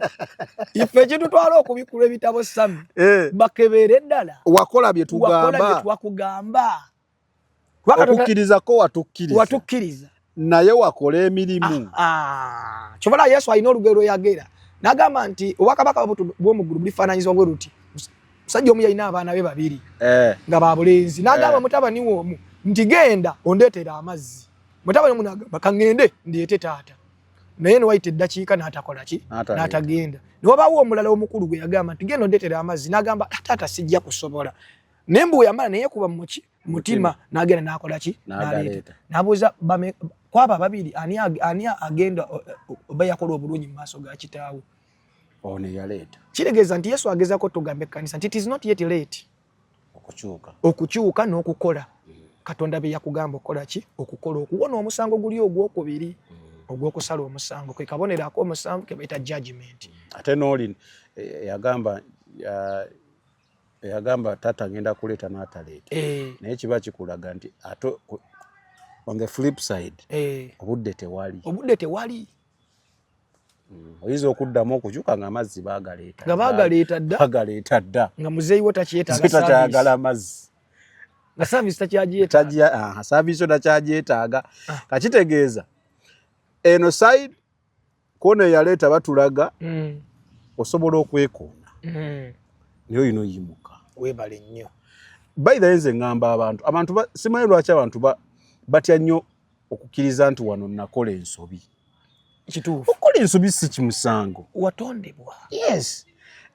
Ife ekitutwala okubikkula ebitabo, Sami, bakebere ddala. Wakola bye tugamba? Twakugamba. Okukkirizako watukkiriza? Watukkiriza. Naye wakola emirimu? Ah, ah. Kyobola Yesu alina olugero yagera n'agamba nti obwakabaka bw'omuggulu bulifaananyizibwa bwe luti. Musajja omu yalina abaana be babiri nga babulenzi. N'agamba mutabani we omu nti, "Genda ondeetera amazzi." Mutabani omu n'agamba, "Kaŋŋende ndeete, taata." Naye newayita eddakiika n'atakola ki? N'atagenda. Newabaawo omulala omukulu gwe yagamba nti, "Genda ondeetera amazzi." N'agamba, "Ah, taata, sijja kusobola." Naye mbu yamala neyekuba muki? Mutima. N'agenda n'akola ki? N'aleeta. N'abuuza, kwabo ababiri ani agenda oba yakola obulungi mu maaso ga kitaawe? Ono yaleeta. Kitegeeza nti Yesu agezaako tugamba ekkanisa nti it is not yet late okukyuka. Okukyuka n'okukola Katonda bye yakugamba okukola ki? Okukola, okuwona omusango guli ogwokubiri, ogw'okusala omusango, kwe kabonero ak'omusanvu ke bayita judgment. Ate n'oli yagamba yagamba, "Taata, ngenda kuleeta," n'ataleeta. Naye kiba kikulaga nti ate on the flip side, obudde tewali. Obudde tewali. Oyinza okuddamu okukyuka nga amazzi baagaleeta. Nga baagaleeta dda. Baagaleeta dda. Nga muzeeyi wo takyetaaga. Takyayagala amazzi. Nga service takyagyetaaga. Service yo takyagyetaaga. Kakitegeeza eno side kona eyaleeta batulaga osobola okwekoona, naye olina oyimuka. Weebale nnyo. By the way, nze ŋŋamba abantu simanyi lwaki abantu batya nnyo okukkiriza nti wano nakola ensobi. Kituufu. Okukola ensobi si kimusango. Watondebwa. Yes,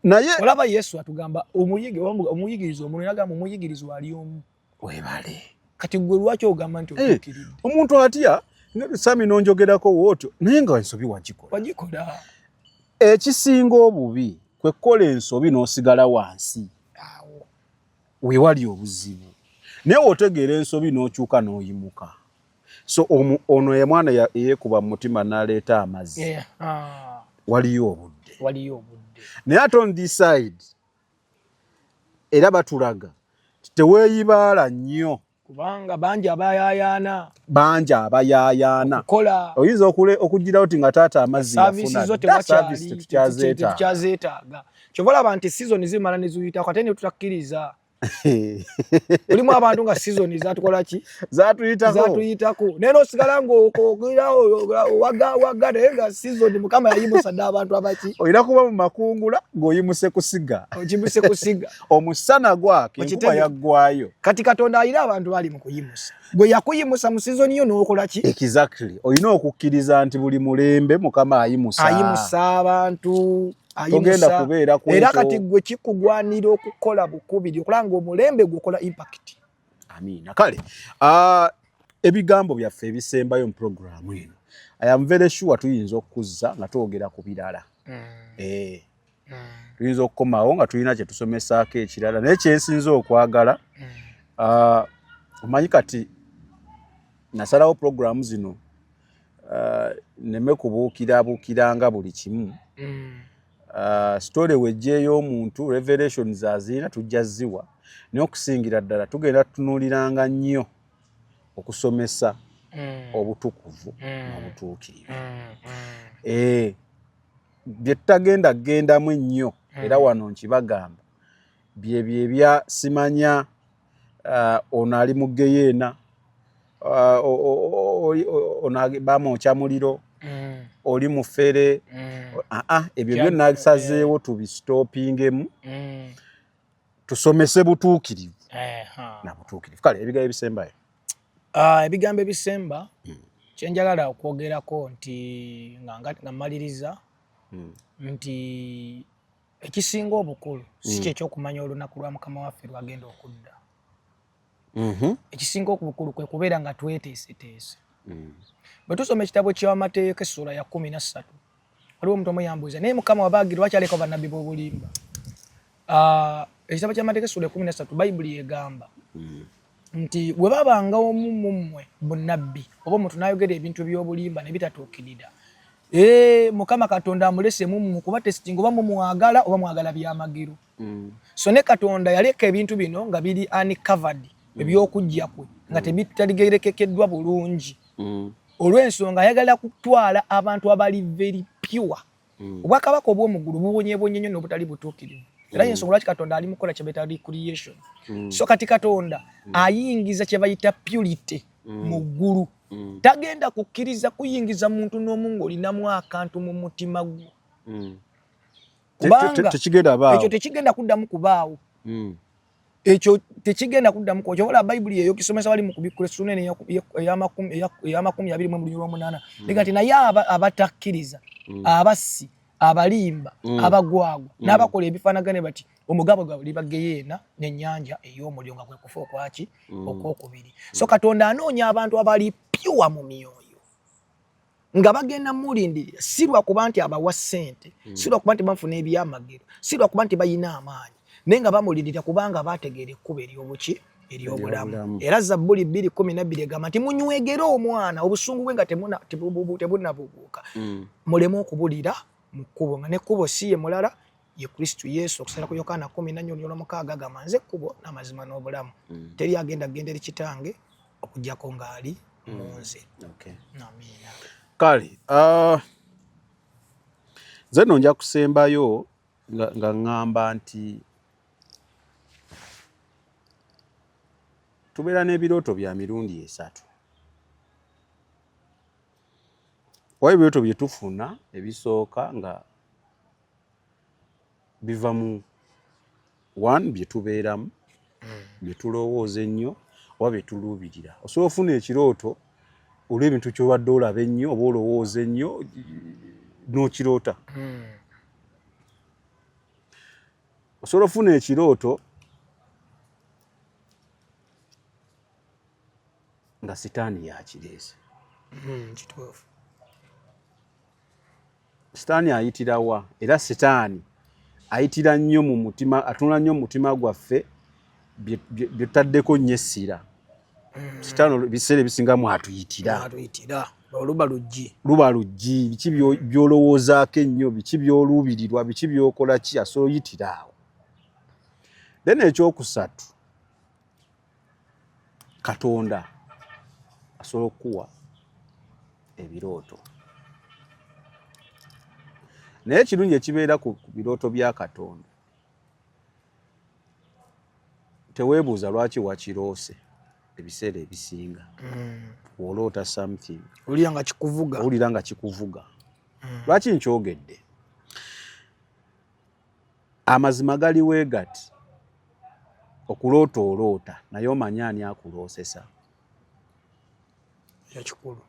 naye olaba Yesu atugamba omuyigiriza omuntu, yagamba omuyigirizwa ali omu. Webale. Kati gwe lwaki ogamba nti otuukiridde? Omuntu atya Sami nonjogerako wootyo, naye nga ensobi wagikola. Wagikola. Ekisinga obubi kwe kukola ensobi n'osigala wansi. Awo wewali obuzibu. Naye wotegeera ensobi n'okyuka n'oyimuka. So ono ye mwana eyeekuba mu mutima n'aleeta amazzi. Waliyo obudde. Waliyo obudde. Naye ate on this side era batulaga teweeyibaala nnyo. Kubanga bangi abayayaana. Bangi abayaayaana. Okukola. Oyinza okugirawo ti nga taata amazzi service zo. Yafuna service, tetukyazeetaaga. Tetukyazeetaaga. Kyova olaba nti season zimala ne ziyitako, ate ne tutakkiriza. Mulimu abantu nga season zatukola ki? Zatuyitako. Zatuyitako, naye nosigala ngaokogira waga waga, naye nga season Mukama yayimusa dda abantu abaki. Olina kuba mu makungula ng'oyimuse kusiga. Okimuse kusiga. Omusana gwaka, enkuba yaggwayo. Kati Katonda alina abantu bali mu kuyimusa. Gwe yakuyimusa mu season yo n'okola ki? Exactly. Olina okukkiriza nti buli mulembe Mukama ayimusa. Ayimusa abantu. Togenda kubeera ku era kati gwe kikugwanira okukola bukubiri okulaba nga omulembe gwokola impact. Amiina. Kale ebigambo byaffe ebisembayo mu puroguramu eno, I am very sure tuyinza okukuzza nga twogera ku birala. Tuyinza okukomawo nga tulina kye tusomesaako ekirala, naye kyensinza okwagala, omanyi kati nasalawo puroguramu zino neme kubuukirabuukiranga buli kimu. Story wejjeeyo omuntu revelations azirina, tujja ziwa, naye okusingira ddala tugenda tutunuuliranga nnyo okusomesa obutukuvu n'obutuukirivu. Bye tutagenda kugendamu ennyo, era wano nkibagamba, byebyo ebya simanya ono ali mu geyeena, ono bamwokya muliro, oli mufere. Aa, ebyo byonna sazeewo tubistopingemu, tusomese butuukirivu. Na butuukirivu. Kale ebigambo ebisembayo. Ebigambo ebisemba kyenjagala okwogerako nti nga mmaliriza nti ekisinga obukulu si kyekyokumanya olunaku lwa Mukama waffe lwagenda okudda. Ekisinga obukulu kwe kubeera nga tweteeseteese. Bwe tusoma ekitabo ky'Amateeka essuula ya 13, waliwo omuntu omu yambuuza, naye Mukama wabaagi lwaki aleka bannabbi b'obulimba? Ekitabo ky'Amateeka essuula ya 13, Bayibuli egamba nti bwe babanga omu mu mmwe bunnabbi oba omuntu n'ayogera ebintu by'obulimba ne bitatuukirira, Mukama Katonda amulese mu mmwe kuba tesitinga oba mumwagala oba mwagala byamagero. So ne Katonda yaleka ebintu bino nga biri uncovered, eby'okujja kwe nga tebitaligerekekeddwa bulungi. Olw'ensonga ayagala kutwala abantu abali very pure. Obwakabaka obw'omuggulu bubonyeebonye nnyo n'obutali butuukirivu. Era y'ensonga lwaki Katonda ali mukola kye bayita recreation. So kati Katonda ayingiza kye bayita purity mu ggulu. Tagenda kukkiriza kuyingiza muntu n'omu ng'olinamu akantu mu mutima gwo. Kubanga ekyo tekigenda kuddamu kubaawo. Ekyo tekigenda kuddamu kuba. Kyobola Bayibuli eyo kisomesa bali mu kubikkula essuula eno ey'amakumi abiri mu emu olw'omunaana. Ega nti naye abatakkiriza, abassi, abalimba, abagwagwa, n'abakola ebifaanagana bati, omugabo gwabwe liba geyeena n'ennyanja ey'omuliro nga kwe kufa okwaki okwokubiri. So Katonda anoonya abantu abali pure mu myoyo nga bagenda mulindirira, si lwakuba nti abawa ssente, si lwakuba nti bafuna ebyamagero, si lwakuba nti balina amaanyi, naye nga bamulindirira kubanga baategeera ekkubo ery'obuki ery'obulamu. Era Zabbuli 2:12 egamba nti munywegere omwana obusungu bwe nga tebunnabubuuka, muleme okubulira mu kkubo, nga n'ekkubo si ye mulala ye Kristo Yesu. Okusinziira ku Yokaana 14:6 agamba nze kkubo n'amazima n'obulamu, teri agenda kugenda eri kitange okuggyako ng'ali mu nze. Amiina. Kale nze nno nja kusembayo nga ŋŋamba nti tubeera n'ebirooto bya mirundi esatu. Waliwo ebirooto bye tufuna ebisooka nga biva mu one bye tubeeramu, bye tulowooza ennyo oba bye tuluubirira. Osobola ofuna ekirooto olw'ebintu ky'obadde olaba ennyo oba olowooza ennyo n'okiroota. Osobola ofuna ekirooto nga sitaani yakireese. Kituufu. Sitaani ayitira wa? Era sitaani ayitira nnyo mu mutima, atunula nnyo mu mutima gwaffe bye tutaddeko nnyo essira. Sitaani ebiseera ebisinga mwatuyitira. Mwatuyitira. Luba luggi. Luba luggi, biki by'olowoozaako ennyo, biki by'oluubirirwa, biki by'okola ki, asobola oyitira awo. Then ekyokusatu, Katonda asobola okukuwa ebirooto. Naye ekirungi ekibeera ku birooto bya Katonda, teweebuuza lwaki wakiroose ebiseera ebisinga. Bw'oloota something, owulira nga kikuvuga. Owulira nga kikuvuga. Lwaki nkyogedde? Amazima gali weegati, okuloota oloota naye omanyi ani akuloosesa. Ekyo kikulu.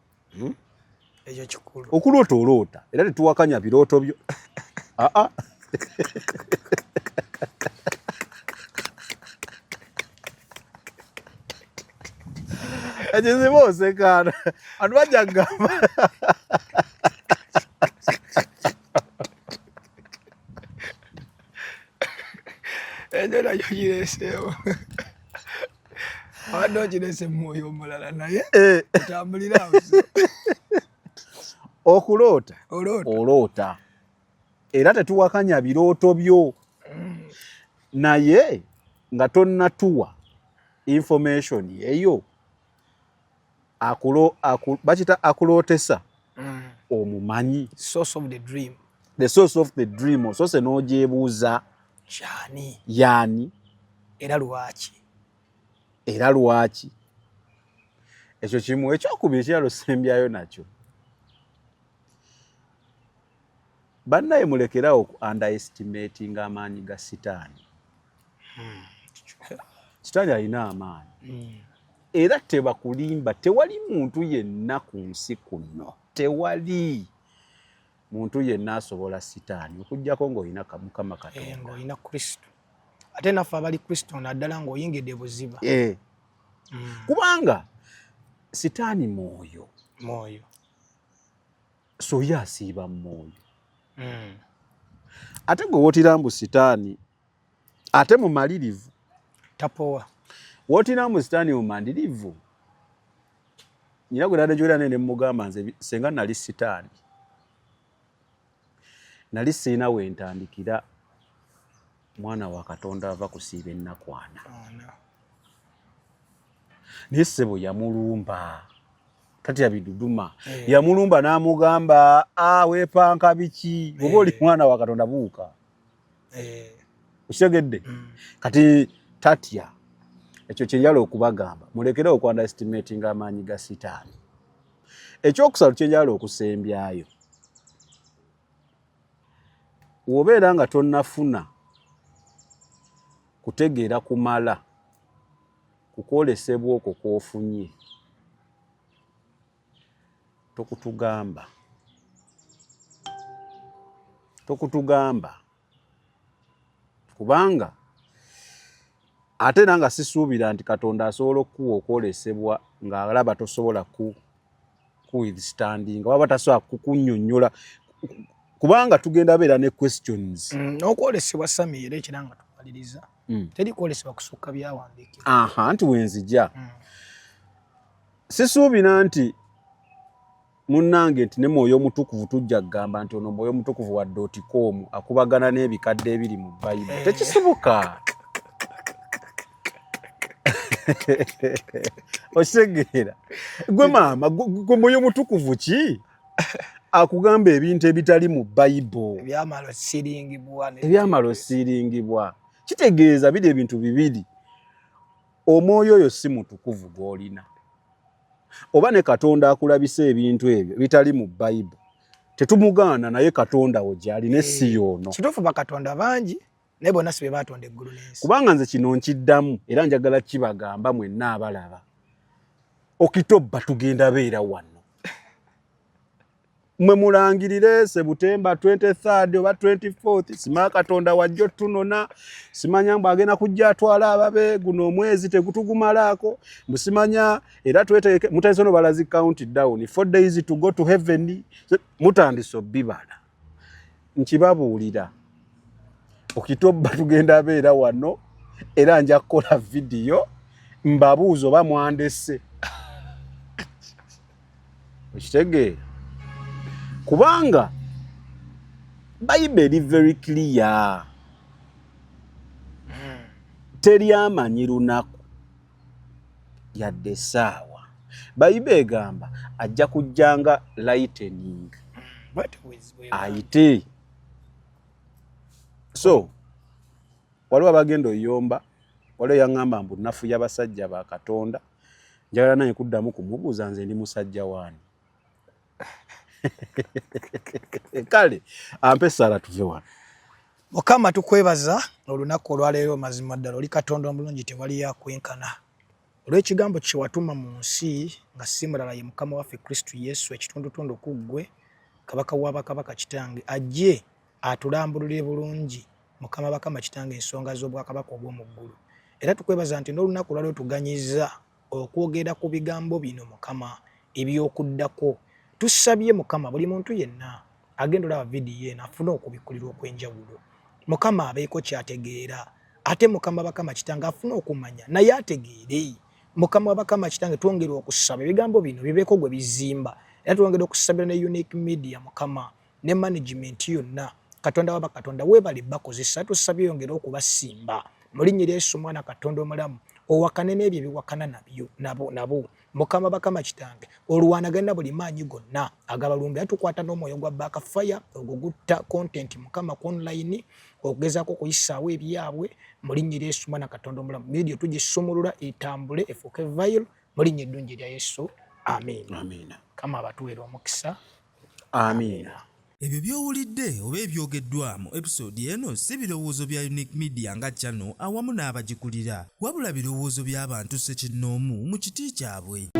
Ekyo kikulu. Okuloota oloota era tetuwakanya birooto byo. Aa. Ekizibu osekaana. Abantu bajja kugamba. Ekyo nakyo kireeseewo. Abadde okireese mu mwoyo omulala naye otambulira awo. Okuloota oloota era tetuwakanya birooto byo, naye nga tonnatuwa information eyo bakita akulootesa omumanyi. Source of the dream. The source of the dream osoose n'ogyebuuza kyani yaani era lwaki, era lwaki. Ekyo kimu. Ekyokubiri ekirala osembyayo nakyo, bannaye mulekerawo ku underestimating amaanyi ga sitaani. Sitaani alina amaanyi era tebakulimba, tewali muntu yenna ku nsi kuno, tewali muntu yenna asobola sitaani okuggyako ng'olina Mukama Katonda, ng'olina Kristo. Ate naffe abali Kristo naddala ng'oyingidde buziba. Kubanga sitaani mwoyo. Mwoyo. So ye asiiba mu mwoyo. Ate gwe wootira mbu sitaani ate mumalirivu. Tapowa. Wootira mbu sitaani mumalirivu. Nyina gwe nadde njogera naye ne mmugamba nze senga nali sitaani. Nali sirina we ntandikira mwana wa Katonda ava kusiiba ennaku ana. Naye ssebo yamulumba. Tatya biduduma. Yamulumba n'amugamba, weepanka biki? Bw'oba oli mwana wa Katonda buuka. Okitegedde? Kati tatya. Ekyo kye njagala okubagamba. Mulekere oku-underestimatinga amaanyi ga sitaani. Ekyokusatu kye njagala okusembyayo. Bw'obeera nga tonnafuna kutegeera kumala kukwolesebwa okwo kw'ofunye, tokutugamba. Tokutugamba. Kubanga ate era nga sisuubira nti Katonda asobola okukuwa okwolesebwa ng'alaba tosobola ku withstanding, waba tasobola kukunnyonnyola, kubanga tugenda beera ne questions. N'okwolesebwa Sami era ekira nga tumaliriza. Teri kwolesebwa kusukka byawandiikibwa. Aha, nti wenzija. Sisuubira nti munnange nti ne Mwoyo Omutukuvu tujja kugamba nti ono Mwoyo Omutukuvu wa .com akubagana n'ebikadde ebiri mu Bayibuli. Tekisoboka. Okitegeera? Gwe maama, gwe Mwoyo Omutukuvu ki akugamba ebintu ebitali mu Bayibuli? Ebyamala osiringibwa. Kitegeeza biri ebintu bibiri. Omwoyo oyo si mutukuvu gw'olina. Oba ne Katonda akulabisa ebintu ebyo bitali mu Bayibuli. Tetumugaana naye Katonda wo gy'ali ne si y'ono. Kituufu bakatonda bangi naye bonna si be baatonda eggulu n'ensi. Kubanga nze kino nkiddamu era njagala kibagamba mwenna abalaba. Okitobba tugenda beera wano. Mwe mulangirire Sebutemba 23rd oba 24th, simanya Katonda wajja otunona, simanya mbu agenda kujja atwala ababe, guno omwezi tegutugumalaako, mbu simanya era twetegeke, mutandise no balazi count down, 4 days to go to heaven, mutandise obibala. Nkibabuulira. Okitobba tugenda beera wano era nja kukola vidiyo mbabuuze oba mwandese. Okitegeera? Kubanga Bible eri very clear. Teri amanyi lunaku yadde essaawa. Bible egamba ajja kujjanga lightning. Ayite. So waliwo abagenda oyomba, waliwo yaŋŋamba mbu nnafu y'abasajja ba Katonda. Njagala naye kuddamu kumubuuza nze ndi musajja waani. Kale ampe essaala tuve wano. Mukama tukwebaza olunaku olwaleero, mazima ddala oli Katonda omulungi tewali yakwenkana. Olw'ekigambo kye watuma mu nsi nga si mulala ye Mukama waffe Kristo Yesu, ekitundutundu ku ggwe Kabaka wa bakabaka kitange ajje atulambululire bulungi Mukama bakama kitange ensonga z'obwakabaka obw'omu ggulu. Era tukwebaza nti n'olunaku olwaleero tuganyiza okwogera ku bigambo bino Mukama eby'okuddako. Tusabye Mukama buli muntu yenna agenda olaba vidiyo eno afune okubikkulirwa okw'enjawulo. Mukama abeeko ky'ategeera. Ate Mukama bakama kitange afune okumanya naye ategeere. Mukama bakama kitange twongera okusaba ebigambo bino bibeeko gwe bizimba. Era twongera okusabira ne Unique Media Mukama ne management yonna. Katonda waba Katonda weebale bakozesa, tusabye yongere okubasimba mu linnya erya Yesu Omwana Katonda omulamu, owakane n'ebyo ebiwakana nabyo nabo nabo. Mukama bakama kitange olwanagana na buli maanyi gonna agabalumba, era tukwata n'omwoyo gwa backfire ogwo gutta content Mukama ku online okugezaako okuyisaawo ebyabwe mu linnya erya Yesu Omwana Katonda omulamu. Vidiyo tugisumulula etambule efuuke viral mu linnya eddungi erya Yesu, amiina. Amiina. Mukama abatuweere omukisa. Amiina. Ebyo by'owulidde oba ebyogeddwa mu episode eno si birowoozo bya Unique Media nga channel awamu n'abagikulira, wabula birowoozo by'abantu ssekinnoomu mu kiti kyabwe.